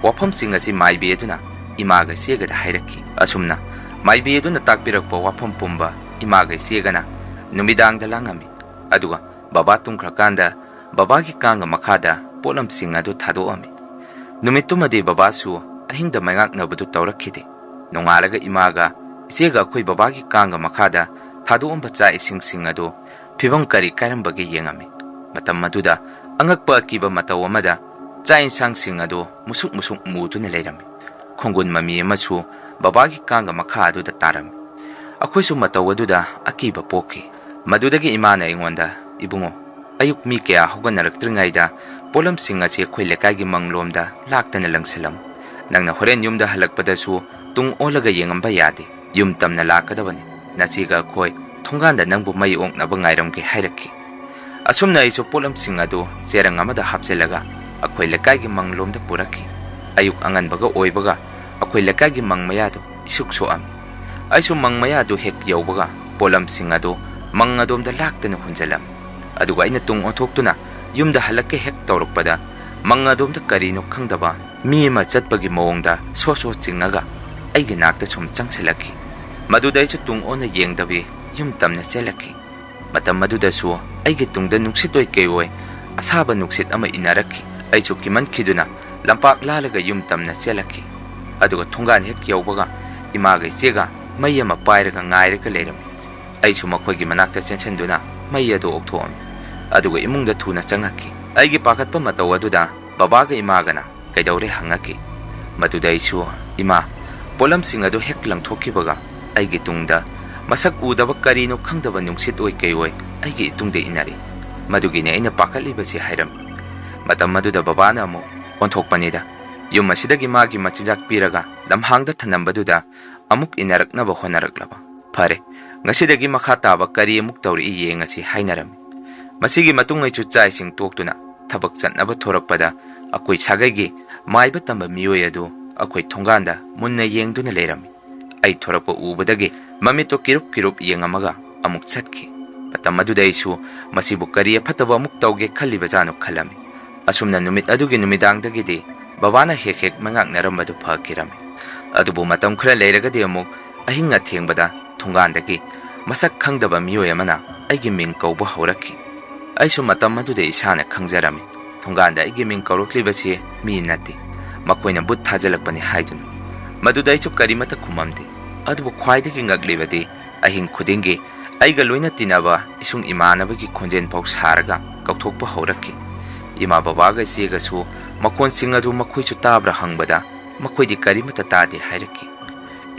ꯋꯥꯐꯝꯁꯤꯡ ꯑꯁꯤ ꯃꯥꯏꯕꯤ ꯑꯗꯨꯅ ꯏꯃꯥꯒ ꯏꯆꯦꯒꯗ ꯍꯥꯏꯔꯛꯈꯤ꯫ ꯑꯁꯨꯝꯅ ꯃꯥꯏꯕꯤ ꯑꯗꯨꯅ ꯇꯥꯛꯄꯤꯔꯛꯄ ꯋꯥꯐꯝ ꯄꯨꯝꯕ ꯏꯃꯥꯒ ꯏꯆꯦꯒꯅ ꯅꯨꯃꯤꯗꯥꯡꯗ ꯂꯥꯡꯉꯝꯃꯤ꯫ ꯑꯗꯨꯒ ꯕꯕꯥ ꯇꯨꯝꯈ꯭ꯔꯀꯥꯟꯗ ꯕꯕꯥꯒꯤ ꯀꯥꯡꯒ ꯃꯈꯥꯗ ꯄꯣꯠꯂꯝꯁꯤꯡ ꯑꯗꯨ ꯊꯥꯗꯣꯛꯑꯝꯃꯤ꯫ ꯅꯨꯃꯤꯠꯇꯨꯃꯗꯤ ꯕꯕꯥꯁꯨ ꯑꯍꯤꯡꯗ ꯃꯩꯉꯥꯛꯅꯕꯗꯨ ꯇꯧꯔꯛꯈꯤꯗꯦ꯫ ꯅꯣꯡꯉꯥꯜꯂꯒ ꯏꯃꯥꯒ ꯏꯆꯦꯒ ꯑꯩꯈꯣꯏ ꯕꯕꯥꯒꯤ ꯀꯥꯡꯒ ꯃꯈꯥꯗ ꯊꯥꯗꯣꯛꯑꯝꯕ ꯆꯥꯛ ꯏꯁꯤꯡꯁꯤꯡ ꯑꯗꯨ ꯐꯤꯕꯝ ꯀꯔꯤ ꯀꯥꯏꯔꯝꯕꯒꯦ ꯌꯦꯡꯉꯝꯃꯤ꯫ ꯃꯇꯝ ꯑꯗꯨꯗ ꯑꯉꯛꯄ ꯑꯀꯤꯕ ꯃꯇꯧ ꯑꯃꯗ ꯆꯥꯛ ꯏꯟꯁꯥꯡꯁꯤꯡ ꯑꯗꯨ ꯃꯨꯁꯨꯛ ꯃꯨꯁꯨꯛ ꯃꯨꯗꯨꯅ ꯂꯩꯔꯝꯃꯤ꯫ ꯈꯣꯡꯒꯨꯟ ꯃꯃꯤ ꯑꯃꯁꯨ ꯕꯕꯥꯒꯤ ꯀꯥꯡꯒ ꯃꯈꯥ ꯑꯗꯨꯗ ꯇꯥꯔꯝꯃꯤ꯫ ꯑꯩꯈꯣꯏꯁꯨ ꯃꯇꯧ ꯑꯗꯨꯗ ꯑꯀꯤꯕ ꯄꯣꯛꯈꯤ꯫ ꯃꯗꯨꯗꯒꯤ ꯏꯃꯥꯅ ꯑꯩꯉꯣꯟꯗ, "ꯏꯕꯨꯡꯉꯣ, ꯑꯌꯨꯛ ꯃꯤ ꯀꯌꯥ ꯍꯧꯒꯠꯅꯔꯛꯇ꯭ꯔꯤꯉꯩꯗ ꯄꯣꯠꯂꯝꯁꯤꯡ ꯑꯁꯤ ꯑꯩꯈꯣꯏ ꯂꯩꯀꯥꯏꯒꯤ ꯃꯪꯂꯣꯝꯗ ꯂꯥꯛꯇꯅ ꯂꯪꯁꯤꯜꯂꯝꯃꯨ꯫ ꯅꯪꯅ ꯍꯣꯔꯦꯟ ꯌꯨꯝꯗ ꯍꯜꯂꯛꯄꯗꯁꯨ ꯇꯨꯡ ꯑꯣꯜꯂꯒ ꯌꯦꯡꯉꯝꯕ ꯌꯥꯗꯦ꯫ ꯌꯨꯝ ꯇꯝꯅ ꯂꯥꯛꯀꯗꯕꯅꯤ꯫ ꯅꯆꯦꯒ ꯑꯩꯈꯣꯏ ꯊꯣꯡꯒꯥꯟꯗ ꯅꯪꯕꯨ ꯃꯩ ꯑꯣꯛꯅꯕ ꯉꯥꯏꯔꯝꯒꯦ" ꯍꯥꯏꯔꯛꯈꯤ꯫ ꯑꯁꯨꯝꯅ ꯑꯩꯁꯨ ꯄꯣꯠꯂꯝꯁꯤꯡ ꯑꯗꯨ ꯆꯦꯔꯪ ꯑꯃꯗ ꯍꯥꯞꯆꯤꯜꯂꯒ ꯑꯩꯈꯣꯏ ꯂꯩꯀꯥꯏꯒꯤ ꯃꯪꯂꯣꯝꯗ ꯄꯨꯔꯛꯈꯤ꯫ ꯑꯌꯨꯛ ꯑꯉꯟꯕꯒ ꯑꯣꯏꯕꯒ ꯑꯩꯈꯣꯏ ꯂꯩꯀꯥꯏꯒꯤ ꯃꯪ ꯃꯌꯥꯗꯨ ꯏꯁꯨꯛ ꯁꯣꯛꯑꯝꯃꯤ꯫ ꯑꯩꯁꯨ ꯃꯪ ꯃꯌꯥꯗꯨ ꯍꯦꯛ ꯌꯧꯕꯒ ꯄꯣꯠꯂꯝꯁꯤꯡ ꯑꯗꯨ ꯃꯪ ꯑꯗꯣꯝꯗ ꯂꯥꯛꯇꯅ ꯍꯨꯟꯖꯜꯂꯝꯃꯤ꯫ ꯑꯗꯨꯒ ꯑꯩꯅ ꯇꯨꯡ ꯑꯣꯟꯊꯣꯛꯇꯨꯅ ꯌꯨꯝꯗ ꯍꯜꯂꯛꯀꯦ ꯍꯦꯛ ꯇꯧꯔꯛꯄꯗ, ꯃꯪ ꯑꯗꯣꯝꯗ ꯀꯔꯤꯅꯣ ꯈꯪꯗꯕ ꯃꯤ ꯑꯃ ꯆꯠꯄꯒꯤ ꯃꯑꯣꯡꯗ ꯁꯣ ꯁꯣ ꯆꯤꯡꯉꯒ ꯑꯩꯒꯤ ꯅꯥꯛꯇ ꯁꯨꯝ ꯆꯪꯁꯤꯜꯂꯛꯈꯤ꯫ ꯃꯗꯨꯗ ꯑꯩꯁꯨ ꯇꯨꯡ ꯑꯣꯟꯅ ꯌꯦꯡꯗꯕꯤ ꯌꯨꯝ ꯇꯝꯅ ꯆꯦꯜꯂꯛꯈꯤ꯫ ꯃꯇꯝ ꯑꯗꯨꯗꯁꯨ ꯑꯩꯒꯤ ꯇꯨꯡꯗ ꯅꯨꯡꯁꯤꯠ ꯑꯣꯏ ꯀꯩ ꯑꯣꯏ ꯑꯁꯥꯕ ꯅꯨꯡꯁꯤꯠ ꯑꯃ ꯏꯟꯅꯔꯛꯈꯤ꯫ ꯑꯩꯁꯨ ꯀꯤꯃꯟꯈꯤꯗꯨꯅ ꯂꯝꯄꯥꯛ ꯂꯥꯜꯂꯒ ꯌꯨꯝ ꯇꯝꯅ ꯆꯦꯜꯂꯛꯈꯤ꯫ ꯑꯗꯨꯒ ꯊꯣꯡꯒꯥꯟ ꯍꯦꯛ ꯌꯧꯕꯒ ꯏꯃꯥꯒ ꯏꯆꯦꯒ ꯃꯩ ꯑꯃ ꯄꯥꯏꯔꯒ ꯉꯥꯏꯔꯒ ꯂꯩꯔꯝꯃꯤ꯫ ꯑꯩꯁꯨ ꯃꯈꯣꯏꯒꯤ ꯃꯅꯥꯛꯇ ꯆꯦꯟꯁꯤꯟꯗꯨꯅ ꯃꯩ ꯑꯗꯨ ꯑꯣꯛꯊꯣꯛꯑꯝꯃꯤ꯫ ꯑꯗꯨꯒ ꯏꯃꯨꯡꯗ ꯊꯨꯅ ꯆꯪꯉꯛꯈꯤ꯫ ꯑꯩꯒꯤ ꯄꯥꯈꯠꯄ ꯃꯇꯧ ꯑꯗꯨꯗ ꯕꯕꯥꯒ ꯏꯃꯥꯒꯅ "ꯀꯩꯗꯧꯔꯦ?" ꯍꯪꯉꯛꯈꯤ꯫ ꯃꯗꯨꯗ ꯑꯩꯁꯨ, "ꯏꯃꯥ, ꯄꯣꯠꯂꯝꯁꯤꯡ ꯑꯗꯨ ꯍꯦꯛ ꯂꯪꯊꯣꯛꯈꯤꯕꯒ ꯑꯩꯒꯤ ꯇꯨꯡꯗ ꯃꯁꯛ ꯎꯗꯕ ꯀꯔꯤꯅꯣ ꯈꯪꯗꯕ ꯅꯨꯡꯁꯤꯠ ꯑꯣꯏ ꯀꯩ ꯑꯣꯏ ꯑꯩꯒꯤ ꯏꯇꯨꯡꯗ ꯏꯟꯅꯔꯤ꯫ ꯃꯗꯨꯒꯤꯅꯦ ꯑꯩꯅ ꯄꯥꯈꯠꯂꯤꯕꯁꯤ" ꯍꯥꯏꯔꯝꯃꯤ꯫ ꯃꯇꯝ ꯑꯗꯨꯗ ꯕꯕꯥꯅ ꯑꯃꯨꯛ, "ꯑꯣꯟꯊꯣꯛꯄꯅꯤꯗ, ꯌꯨꯝ ꯑꯁꯤꯗꯒꯤ ꯃꯥꯒꯤ ꯃꯆꯤꯟꯖꯥꯛ ꯄꯤꯔꯒ ꯂꯝꯍꯥꯡꯗ ꯊꯅꯝꯕꯗꯨꯗ ꯑꯃꯨꯛ ꯏꯟꯅꯔꯛꯅꯕ ꯍꯣꯠꯅꯔꯛꯂꯕ? ꯐꯔꯦ, ꯉꯁꯤꯗꯒꯤ ꯃꯈꯥ ꯇꯥꯕ ꯀꯔꯤ ꯑꯃꯨꯛ ꯇꯧꯔꯛꯏ ꯌꯦꯡꯉꯁꯤ" ꯍꯥꯏꯅꯔꯝꯃꯤ꯫ ꯃꯁꯤꯒꯤ ꯃꯇꯨꯡ ꯑꯩꯁꯨ ꯆꯥꯛ ꯏꯁꯤꯡ ꯇꯣꯛꯇꯨꯅ ꯊꯕꯛ ꯆꯠꯅꯕ ꯊꯣꯔꯛꯄꯗ ꯑꯩꯈꯣꯏ ꯁꯥꯒꯩꯒꯤ ꯃꯥꯏꯕ ꯇꯝꯕ ꯃꯤꯑꯣꯏ ꯑꯗꯨ ꯑꯩꯈꯣꯏ ꯊꯣꯡꯒꯥꯟꯗ ꯃꯨꯟꯅ ꯌꯦꯡꯗꯨꯅ ꯂꯩꯔꯝꯃꯤ꯫ ꯑꯩ ꯊꯣꯔꯛꯄ ꯎꯕꯗꯒꯤ ꯃꯃꯤꯠꯇꯣ ꯀꯤꯔꯨꯞ ꯀꯤꯔꯨꯞ ꯌꯦꯡꯉꯝꯃꯒ ꯑꯃꯨꯛ ꯆꯠꯈꯤ꯫ ꯃꯇꯝ ꯑꯗꯨꯗ ꯑꯩꯁꯨ ꯃꯁꯤꯕꯨ ꯀꯔꯤ ꯑꯐꯠꯇꯕ ꯑꯃꯨꯛ ꯇꯧꯒꯦ ꯈꯜꯂꯤꯕꯖꯥꯠꯅꯣ ꯈꯜꯂꯝꯃꯤ꯫ ꯑꯁꯨꯝꯅ ꯅꯨꯃꯤꯠ ꯑꯗꯨꯒꯤ ꯅꯨꯃꯤꯗꯥꯡꯗꯒꯤꯗꯤ ꯕꯕꯥꯅ ꯍꯦꯛ ꯍꯦꯛ ꯃꯉꯥꯛꯅꯔꯝꯕꯗꯨ ꯐꯈꯤꯔꯝꯃꯤ꯫ ꯑꯗꯨꯕꯨ ꯃꯇꯝ ꯈꯔ ꯂꯩꯔꯒꯗꯤ ꯑꯃꯨꯛ ꯑꯍꯤꯡ ꯑꯊꯦꯡꯕꯗ ꯊꯣꯡꯒꯥꯟꯗꯒꯤ ꯃꯁꯛ ꯈꯪꯗꯕ ꯃꯤꯑꯣꯏ ꯑꯃꯅ ꯑꯩꯒꯤ ꯃꯤꯡ ꯀꯧꯕ ꯍꯧꯔꯛꯈꯤ꯫ ꯑꯩꯁꯨ ꯃꯇꯝ ꯑꯗꯨꯗ ꯏꯁꯥꯅ ꯈꯪꯖꯔꯝꯃꯤ, ꯊꯣꯡꯒꯥꯟꯗ ꯑꯩꯒꯤ ꯃꯤꯡ ꯀꯧꯔꯛꯂꯤꯕꯁꯤ ꯃꯤ ꯅꯠꯇꯦ, ꯃꯈꯣꯏꯅ ꯕꯨꯠ ꯊꯥꯖꯤꯜꯂꯛꯄꯅꯤ ꯍꯥꯏꯗꯨꯅ꯫ ꯃꯗꯨꯗ ꯑꯩꯁꯨ ꯀꯔꯤꯃꯠꯇ ꯈꯨꯝꯃꯝꯗꯦ꯫ ꯑꯗꯨꯕꯨ ꯈ꯭ꯋꯥꯏꯗꯒꯤ ꯉꯛꯂꯤꯕꯗꯤ ꯑꯍꯤꯡ ꯈꯨꯗꯤꯡꯒꯤ ꯑꯩꯒ ꯂꯣꯏꯅ ꯇꯤꯟꯅꯕ ꯏꯁꯨꯡ ꯏꯃꯥꯟꯅꯕꯒꯤ ꯈꯣꯟꯖꯦꯜ ꯐꯥꯎ ꯁꯥꯔꯒ ꯀꯧꯊꯣꯛꯄ ꯍꯧꯔꯛꯈꯤ꯫ ꯏꯃꯥ ꯕꯕꯥꯒ ꯏꯆꯦꯒꯁꯨ ꯃꯈꯣꯟꯁꯤꯡ ꯑꯗꯨ ꯃꯈꯣꯏꯁꯨ ꯇꯥꯕ꯭ꯔꯥ ꯍꯪꯕꯗ ꯃꯈꯣꯏꯗꯤ ꯀꯔꯤꯃꯠꯇ ꯇꯥꯗꯦ ꯍꯥꯏꯔꯛꯈꯤ꯫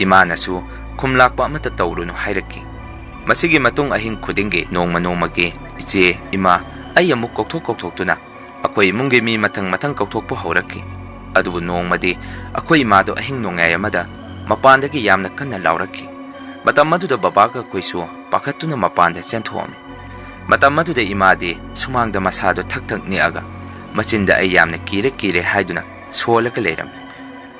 ꯏꯃꯥꯅꯁꯨ ꯈꯨꯝꯂꯥꯛꯄ ꯑꯃꯠꯇ ꯇꯧꯔꯨꯅꯨ ꯍꯥꯏꯔꯛꯈꯤ꯫ ꯃꯁꯤꯒꯤ ꯃꯇꯨꯡ ꯑꯍꯤꯡ ꯈꯨꯗꯤꯡꯒꯤ ꯅꯣꯡꯃ ꯅꯣꯡꯃꯒꯤ ꯏꯆꯦ, ꯏꯃꯥ, ꯑꯩ ꯑꯃꯨꯛ ꯀꯧꯊꯣꯛ ꯀꯧꯊꯣꯛꯇꯨꯅ ꯑꯩꯈꯣꯏ ꯏꯃꯨꯡꯒꯤ ꯃꯤ ꯃꯊꯪ ꯃꯊꯪ ꯀꯧꯊꯣꯛꯄ ꯍꯧꯔꯛꯈꯤ꯫ ꯑꯗꯨꯕꯨ ꯅꯣꯡꯃꯗꯤ ꯑꯩꯈꯣꯏ ꯏꯃꯥꯗꯣ ꯑꯍꯤꯡ ꯅꯣꯡꯌꯥꯏ ꯑꯃꯗ ꯃꯄꯥꯟꯗꯒꯤ ꯌꯥꯝꯅ ꯀꯟꯅ ꯂꯥꯎꯔꯛꯈꯤ꯫ ꯃꯇꯝ ꯑꯗꯨꯗ ꯕꯕꯥꯒ ꯑꯩꯈꯣꯏꯁꯨ ꯄꯥꯈꯠꯇꯨꯅ ꯃꯄꯥꯟꯗ ꯆꯦꯟꯊꯣꯛꯑꯝꯃꯤ꯫ ꯃꯇꯝ ꯑꯗꯨꯗ ꯏꯃꯥꯗꯤ ꯁꯨꯃꯥꯡꯗ ꯃꯁꯥꯗꯣ ꯊꯛ ꯊꯛ ꯅꯤꯛꯑꯒ ꯃꯆꯤꯟꯗ "ꯑꯩ ꯌꯥꯝꯅ ꯀꯤꯔꯦ, ꯀꯤꯔꯦ" ꯍꯥꯏꯗꯨꯅ ꯁꯣꯜꯂꯒ ꯂꯩꯔꯝꯃꯤ꯫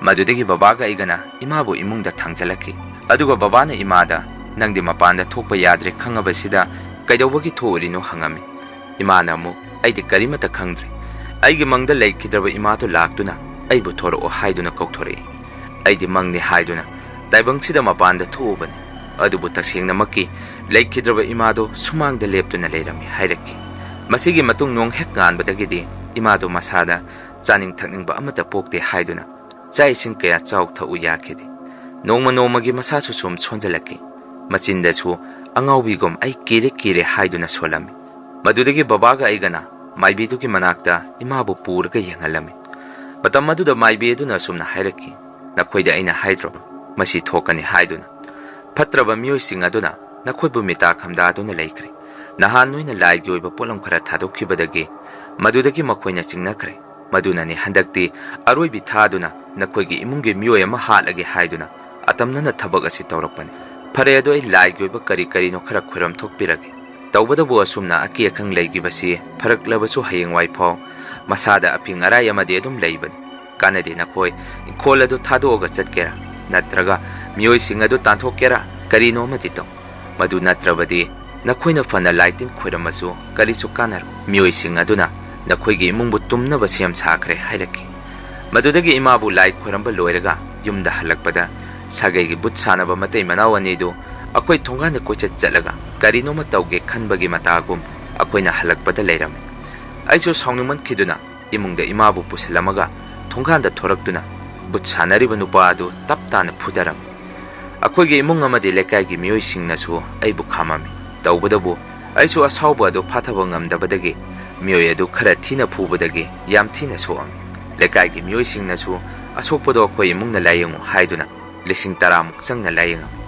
ꯃꯗꯨꯗꯒꯤ ꯕꯕꯥꯒ ꯑꯩꯒꯅ ꯏꯃꯥꯕꯨ ꯏꯃꯨꯡꯗ ꯊꯥꯡꯖꯜꯂꯛꯈꯤ꯫ ꯑꯗꯨꯒ ꯕꯕꯥꯅ ꯏꯃꯥꯗ, "ꯅꯪꯗꯤ ꯃꯄꯥꯟꯗ ꯊꯣꯛꯄ ꯌꯥꯗ꯭ꯔꯦ ꯈꯪꯉꯕꯁꯤꯗ ꯀꯩꯗꯧꯕꯒꯤ ꯊꯣꯛꯎꯔꯤꯅꯣ?" ꯍꯪꯉꯝꯃꯤ꯫ ꯏꯃꯥꯅ ꯑꯃꯨꯛ, "ꯑꯩꯗꯤ ꯀꯔꯤꯃꯠꯇ ꯈꯪꯗ꯭ꯔꯦ꯫ ꯑꯩꯒꯤ ꯃꯪꯗ ꯂꯩꯈꯤꯗ꯭ꯔꯕ ꯏꯃꯥꯗꯨ ꯂꯥꯛꯇꯨꯅ ꯑꯩꯕꯨ ꯊꯣꯔꯛꯑꯣ ꯍꯥꯏꯗꯨꯅ ꯀꯧꯊꯣꯔꯛꯏ꯫ ꯑꯩꯗꯤ ꯃꯪꯅꯤ ꯍꯥꯏꯗꯨꯅ ꯇꯥꯏꯕꯪꯁꯤꯗ ꯃꯄꯥꯟꯗ ꯊꯣꯛꯎꯕꯅꯤ꯫ ꯑꯗꯨꯕꯨ ꯇꯁꯦꯡꯅꯃꯛꯀꯤ ꯂꯩꯈꯤꯗ꯭ꯔꯕ ꯏꯃꯥꯗꯨ ꯁꯨꯃꯥꯡꯗ ꯂꯦꯞꯇꯨꯅ ꯂꯩꯔꯝꯃꯤ" ꯍꯥꯏꯔꯛꯈꯤ꯫ ꯃꯁꯤꯒꯤ ꯃꯇꯨꯡ ꯅꯣꯡ ꯍꯦꯛ ꯉꯥꯟꯕꯗꯒꯤꯗꯤ ꯏꯃꯥꯗꯨ ꯃꯁꯥꯗ ꯆꯥꯅꯤꯡ ꯊꯛꯅꯤꯡꯕ ꯑꯃꯠꯇ ꯄꯣꯛꯇꯦ ꯍꯥꯏꯗꯨꯅ ꯆꯥꯛ ꯏꯁꯤꯡ ꯀꯌꯥ ꯆꯥꯎ ꯊꯛꯎ ꯌꯥꯈꯤꯗꯦ꯫ ꯅꯣꯡꯃ ꯅꯣꯡꯃꯒꯤ ꯃꯁꯥꯁꯨ ꯁꯨꯝ ꯁꯣꯟꯖꯜꯂꯛꯈꯤ꯫ ꯃꯆꯤꯟꯗꯁꯨ ꯑꯉꯥꯎꯕꯤꯒꯨꯝ "ꯑꯩ ꯀꯤꯔꯦ, ꯀꯤꯔꯦ" ꯍꯥꯏꯗꯨꯅ ꯁꯣꯜꯂꯝꯃꯤ꯫ ꯃꯗꯨꯗꯒꯤ ꯕꯕꯥꯒ ꯑꯩꯒꯅ ꯃꯥꯏꯕꯤꯗꯨꯒꯤ ꯃꯅꯥꯛꯇ ꯏꯃꯥꯕꯨ ꯄꯨꯔꯒ ꯌꯦꯡꯍꯜꯂꯝꯃꯤ꯫ ꯃꯇꯝ ꯑꯗꯨꯗ ꯃꯥꯏꯕꯤ ꯑꯗꯨꯅ ꯑꯁꯨꯝꯅ ꯍꯥꯏꯔꯛꯈꯤ, "ꯅꯈꯣꯏꯗ ꯑꯩꯅ ꯍꯥꯏꯗ꯭ꯔꯣ ꯃꯁꯤ ꯊꯣꯛꯀꯅꯤ ꯍꯥꯏꯗꯨꯅ? ꯐꯠꯇ꯭ꯔꯕ ꯃꯤꯑꯣꯏꯁꯤꯡ ꯑꯗꯨꯅ ꯅꯈꯣꯏꯕꯨ ꯃꯤꯇꯥ ꯈꯝꯗꯥꯗꯨꯅ ꯂꯩꯈ꯭ꯔꯦ꯫ ꯅꯍꯥꯟ ꯅꯣꯏꯅ ꯂꯥꯏꯒꯤ ꯑꯣꯏꯕ ꯄꯣꯠꯂꯝ ꯈꯔ ꯊꯥꯗꯣꯛꯈꯤꯕꯗꯒꯤ ꯃꯗꯨꯗꯒꯤ ꯃꯈꯣꯏꯅ ꯆꯤꯡꯅꯈ꯭ꯔꯦ꯫ ꯃꯗꯨꯅꯅꯤ ꯍꯟꯗꯛꯇꯤ ꯑꯔꯣꯏꯕꯤ ꯊꯥꯗꯨꯅ ꯅꯈꯣꯏꯒꯤ ꯏꯃꯨꯡꯒꯤ ꯃꯤꯑꯣꯏ ꯑꯃ ꯍꯥꯠꯂꯒꯦ ꯍꯥꯏꯗꯨꯅ ꯑꯇꯝꯅꯅ ꯊꯕꯛ ꯑꯁꯤ ꯇꯧꯔꯛꯄꯅꯤ꯫ ꯐꯔꯦ, ꯑꯗꯣ ꯑꯩ ꯂꯥꯏꯒꯤ ꯑꯣꯏꯕ ꯀꯔꯤ ꯀꯔꯤꯅꯣ ꯈꯔ ꯈꯣꯏꯔꯝ ꯊꯣꯛꯄꯤꯔꯒꯦ꯫ ꯇꯧꯕꯇꯕꯨ ꯑꯁꯨꯝꯅ ꯑꯀꯤ ꯑꯈꯪ ꯂꯩꯈꯤꯕꯁꯤ ꯐꯔꯛꯂꯕꯁꯨ ꯍꯌꯦꯡꯋꯥꯏ ꯐꯥꯎ ꯃꯁꯥꯗ ꯑꯐꯤꯡ ꯑꯔꯥꯏ ꯑꯃꯗꯤ ꯑꯗꯨꯝ ꯂꯩꯕꯅꯤ꯫ ꯀꯥꯟꯅꯗꯦ꯫ ꯅꯈꯣꯏ ꯏꯪꯈꯣꯜ ꯑꯗꯨ ꯊꯥꯗꯣꯛꯑꯒ ꯆꯠꯀꯦꯔꯥ, ꯅꯠꯇ꯭ꯔꯒ ꯃꯤꯑꯣꯏꯁꯤꯡ ꯑꯗꯨ ꯇꯥꯟꯊꯣꯛꯀꯦꯔꯥ, ꯀꯔꯤꯅꯣ ꯑꯃꯗꯤ ꯇꯧ꯫ ꯃꯗꯨ ꯅꯠꯇ꯭ꯔꯕꯗꯤ ꯅꯈꯣꯏꯅ ꯐꯅ ꯂꯥꯏ ꯇꯤꯟ ꯈꯣꯏꯔꯝꯃꯁꯨ ꯀꯔꯤꯁꯨ ꯀꯥꯟꯅꯔꯣꯏ꯫ ꯃꯤꯑꯣꯏꯁꯤꯡ ꯑꯗꯨꯅ ꯅꯈꯣꯏꯒꯤ ꯏꯃꯨꯡꯕꯨ ꯇꯨꯝꯅꯕ ꯁꯦꯝ ꯁꯥꯈ꯭ꯔꯦ ꯍꯥꯏꯔꯛꯈꯤ꯫ ꯃꯗꯨꯗꯒꯤ ꯏꯃꯥꯕꯨ ꯂꯥꯏ ꯈꯣꯏꯔꯝꯕ ꯂꯣꯏꯔꯒ ꯌꯨꯝꯗ ꯍꯜꯂꯛꯄꯗ ꯁꯥꯒꯩꯒꯤ ꯚꯨꯠ ꯁꯥꯟꯅꯕ ꯃꯇꯩ ꯃꯅꯥꯎ ꯑꯅꯤꯗꯨ ꯑꯩꯈꯣꯏ ꯊꯣꯡꯒꯥꯟꯗ ꯀꯣꯏꯆꯠ ꯆꯠꯂꯒ ꯀꯔꯤꯅꯣꯃ ꯇꯧꯒꯦ ꯈꯟꯕꯒꯤ ꯃꯇꯥꯒꯨꯝ ꯑꯩꯈꯣꯏꯅ ꯍꯜꯂꯛꯄꯗ ꯂꯩꯔꯝꯃꯤ꯫ ꯑꯩꯁꯨ ꯁꯥꯎꯅꯤꯡꯃꯟꯈꯤꯗꯨꯅ ꯏꯃꯨꯡꯗ ꯏꯃꯥꯕꯨ ꯄꯨꯁꯤꯜꯂꯝꯃꯒ ꯊꯣꯡꯒꯥꯟꯗ ꯊꯣꯔꯛꯇꯨꯅ ꯚꯨꯠ ꯁꯥꯟꯅꯔꯤꯕ ꯅꯨꯄꯥ ꯑꯗꯨ ꯇꯞ ꯇꯥꯅ ꯐꯨꯊꯔꯝꯃꯤ꯫ ꯑꯩꯈꯣꯏꯒꯤ ꯏꯃꯨꯡ ꯑꯃꯗꯤ ꯂꯩꯀꯥꯏꯒꯤ ꯃꯤꯑꯣꯏꯁꯤꯡꯅꯁꯨ ꯑꯩꯕꯨ ꯈꯥꯝꯃꯝꯃꯤ꯫ ꯇꯧꯕꯗꯕꯨ ꯑꯩꯁꯨ ꯑꯁꯥꯎꯕ ꯑꯗꯨ ꯐꯥꯊꯕ ꯉꯝꯗꯕꯗꯒꯤ ꯃꯤꯑꯣꯏ ꯑꯗꯨ ꯈꯔ ꯊꯤꯅ ꯐꯨꯕꯗꯒꯤ ꯌꯥꯝ ꯊꯤꯅ ꯁꯣꯛꯑꯝꯃꯤ꯫ ꯂꯩꯀꯥꯏꯒꯤ ꯃꯤꯑꯣꯏꯁꯤꯡꯅꯁꯨ ꯑꯁꯣꯛꯄꯗꯣ ꯑꯩꯈꯣꯏ ꯏꯃꯨꯡꯅ ꯂꯥꯌꯦꯡꯉꯨ ꯍꯥꯏꯗꯨꯅ ꯂꯤꯁꯤꯡ ꯇꯔꯥꯃꯨꯛ ꯆꯪꯅ ꯂꯥꯌꯦꯡꯉꯝꯃꯤ꯫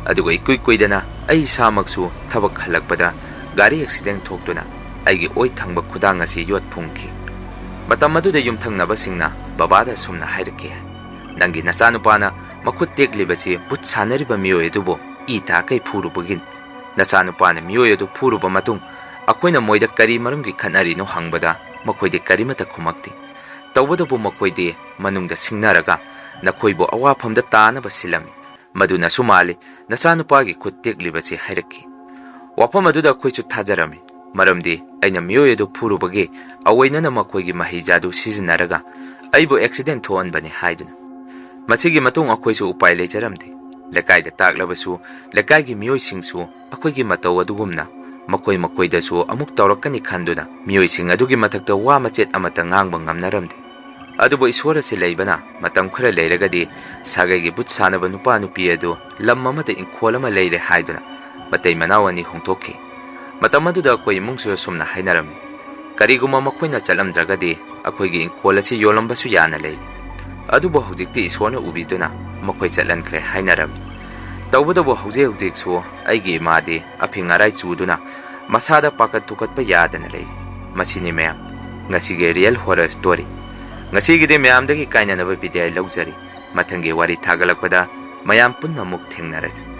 ꯑꯗꯨꯒ ꯏꯀꯨꯏ ꯀꯨꯏꯗꯅ ꯑꯩ ꯏꯁꯥꯃꯛꯁꯨ ꯊꯕꯛ ꯍꯜꯂꯛꯄꯗ ꯒꯥꯔꯤ ꯑꯦꯛꯁꯤꯗꯦꯟ ꯊꯣꯛꯇꯨꯅ ꯑꯩꯒꯤ ꯑꯣꯏ ꯊꯪꯕ ꯈꯨꯗꯥꯡ ꯑꯁꯤ ꯌꯣꯠ ꯐꯨꯝꯈꯤ꯫ ꯃꯇꯝ ꯑꯗꯨꯗ ꯌꯨꯝꯊꯪꯅꯕꯁꯤꯡꯅ ꯕꯕꯥꯗ ꯑꯁꯨꯝꯅ ꯍꯥꯏꯔꯛꯈꯤ ꯍꯥꯏ, "ꯅꯪꯒꯤ ꯅꯆꯥꯅꯨꯄꯥꯅ ꯃꯈꯨꯠ ꯇꯦꯛꯂꯤꯕꯁꯤ ꯚꯨꯠ ꯁꯥꯟꯅꯔꯤꯕ ꯃꯤꯑꯣꯏ ꯑꯗꯨꯕꯨ ꯏ ꯇꯥꯛꯀꯩ ꯐꯨꯔꯨꯕꯒꯤꯅꯤ꯫ ꯅꯆꯥꯅꯨꯄꯥꯅ ꯃꯤꯑꯣꯏ ꯑꯗꯨ ꯐꯨꯔꯨꯕ ꯃꯇꯨꯡ ꯑꯩꯈꯣꯏꯅ ꯃꯣꯏꯗ ꯀꯔꯤ ꯃꯔꯝꯒꯤ ꯈꯠꯅꯔꯤꯅꯣ ꯍꯪꯕꯗ ꯃꯈꯣꯏꯗꯤ ꯀꯔꯤꯃꯠꯇ ꯈꯨꯝꯃꯛꯇꯦ꯫ ꯇꯧꯕꯇꯕꯨ ꯃꯈꯣꯏꯗꯤ ꯃꯅꯨꯡꯗ ꯁꯤꯡꯅꯔꯒ ꯅꯈꯣꯏꯕꯨ ꯑꯋꯥꯐꯝꯗ ꯇꯥꯅꯕ ꯁꯤꯜꯂꯝꯃꯤ꯫ ꯃꯗꯨꯅꯁꯨ ꯃꯥꯜꯂꯤ ꯅꯆꯥꯅꯨꯄꯥꯒꯤ ꯈꯨꯠ ꯇꯦꯛꯂꯤꯕꯁꯤ" ꯍꯥꯏꯔꯛꯈꯤ꯫ ꯋꯥꯐꯝ ꯑꯗꯨꯗ ꯑꯩꯈꯣꯏꯁꯨ ꯊꯥꯖꯔꯝꯃꯤ, ꯃꯔꯝꯗꯤ ꯑꯩꯅ ꯃꯤꯑꯣꯏ ꯑꯗꯨ ꯐꯨꯔꯨꯕꯒꯤ ꯑꯑꯣꯏꯅꯅ ꯃꯈꯣꯏꯒꯤ ꯃꯍꯩꯖꯥꯗꯨ ꯁꯤꯖꯤꯟꯅꯔꯒ ꯑꯩꯕꯨ ꯑꯦꯛꯁꯤꯗꯦꯟ ꯊꯣꯛꯍꯟꯕꯅꯤ ꯍꯥꯏꯗꯨꯅ꯫ ꯃꯁꯤꯒꯤ ꯃꯇꯨꯡ ꯑꯩꯈꯣꯏꯁꯨ ꯎꯄꯥꯏ ꯂꯩꯖꯔꯝꯗꯦ꯫ ꯂꯩꯀꯥꯏꯗ ꯇꯥꯛꯂꯕꯁꯨ ꯂꯩꯀꯥꯏꯒꯤ ꯃꯤꯑꯣꯏꯁꯤꯡꯁꯨ ꯑꯩꯈꯣꯏꯒꯤ ꯃꯇꯧ ꯑꯗꯨꯒꯨꯝꯅ ꯃꯈꯣꯏ ꯃꯈꯣꯏꯗꯁꯨ ꯑꯃꯨꯛ ꯇꯧꯔꯛꯀꯅꯤ ꯈꯟꯗꯨꯅ ꯃꯤꯑꯣꯏꯁꯤꯡ ꯑꯗꯨꯒꯤ ꯃꯊꯛꯇ ꯋꯥ ꯃꯆꯦꯠ ꯑꯃꯠꯇ ꯉꯥꯡꯕ ꯉꯝꯅꯔꯝꯗꯦ꯫ ꯑꯗꯨꯕꯨ ꯏꯁꯣꯔ ꯑꯁꯤ ꯂꯩꯕꯅ ꯃꯇꯝ ꯈꯔ ꯂꯩꯔꯒꯗꯤ ꯁꯥꯒꯩꯒꯤ ꯚꯨꯠ ꯁꯥꯟꯅꯕ ꯅꯨꯄꯥ ꯅꯨꯄꯤ ꯑꯗꯨ ꯂꯝ ꯑꯃꯗ ꯏꯪꯈꯣꯜ ꯑꯃ ꯂꯩꯔꯦ ꯍꯥꯏꯗꯨꯅ ꯃꯇꯩ ꯃꯅꯥꯎ ꯑꯅꯤ ꯍꯣꯡꯗꯣꯛꯈꯤ꯫ ꯃꯇꯝ ꯑꯗꯨꯗ ꯑꯩꯈꯣꯏ ꯏꯃꯨꯡꯁꯨ ꯑꯁꯨꯝꯅ ꯍꯥꯏꯅꯔꯝꯃꯤ, "ꯀꯔꯤꯒꯨꯝꯕ ꯃꯈꯣꯏꯅ ꯆꯠꯂꯝꯗ꯭ꯔꯒꯗꯤ ꯑꯩꯈꯣꯏꯒꯤ ꯏꯪꯈꯣꯜ ꯑꯁꯤ ꯌꯣꯜꯂꯝꯕꯁꯨ ꯌꯥꯅ ꯂꯩ꯫ ꯑꯗꯨꯕꯨ ꯍꯧꯖꯤꯛꯇꯤ ꯏꯁꯣꯔꯅ ꯎꯕꯤꯗꯨꯅ ꯃꯈꯣꯏ ꯆꯠꯍꯟꯈ꯭ꯔꯦ" ꯍꯥꯏꯅꯔꯝꯃꯤ꯫ ꯇꯧꯕꯇꯕꯨ ꯍꯧꯖꯤꯛ ꯍꯧꯖꯤꯛꯁꯨ ꯑꯩꯒꯤ ꯏꯃꯥꯗꯤ ꯑꯐꯤꯡ ꯑꯔꯥꯏ ꯆꯨꯗꯨꯅ ꯃꯁꯥꯗ ꯄꯥꯈꯠ ꯊꯨꯀꯠꯄ ꯌꯥꯗꯅ ꯂꯩ꯫ ꯃꯁꯤꯅꯤ ꯃꯌꯥꯝ, ꯉꯁꯤꯒꯤ real horror story꯫ ꯉꯁꯤꯒꯤꯗꯤ ꯃꯌꯥꯝꯗꯒꯤ ꯀꯥꯏꯅꯅꯕ ꯕꯤꯗꯥꯏ ꯂꯧꯖꯔꯤ꯫ ꯃꯊꯪꯒꯤ ꯋꯥꯔꯤ ꯊꯥꯒꯠꯂꯛꯄꯗ ꯃꯌꯥꯝ ꯄꯨꯟꯅ ꯑꯃꯨꯛ ꯊꯦꯡꯅꯔꯁꯤ꯫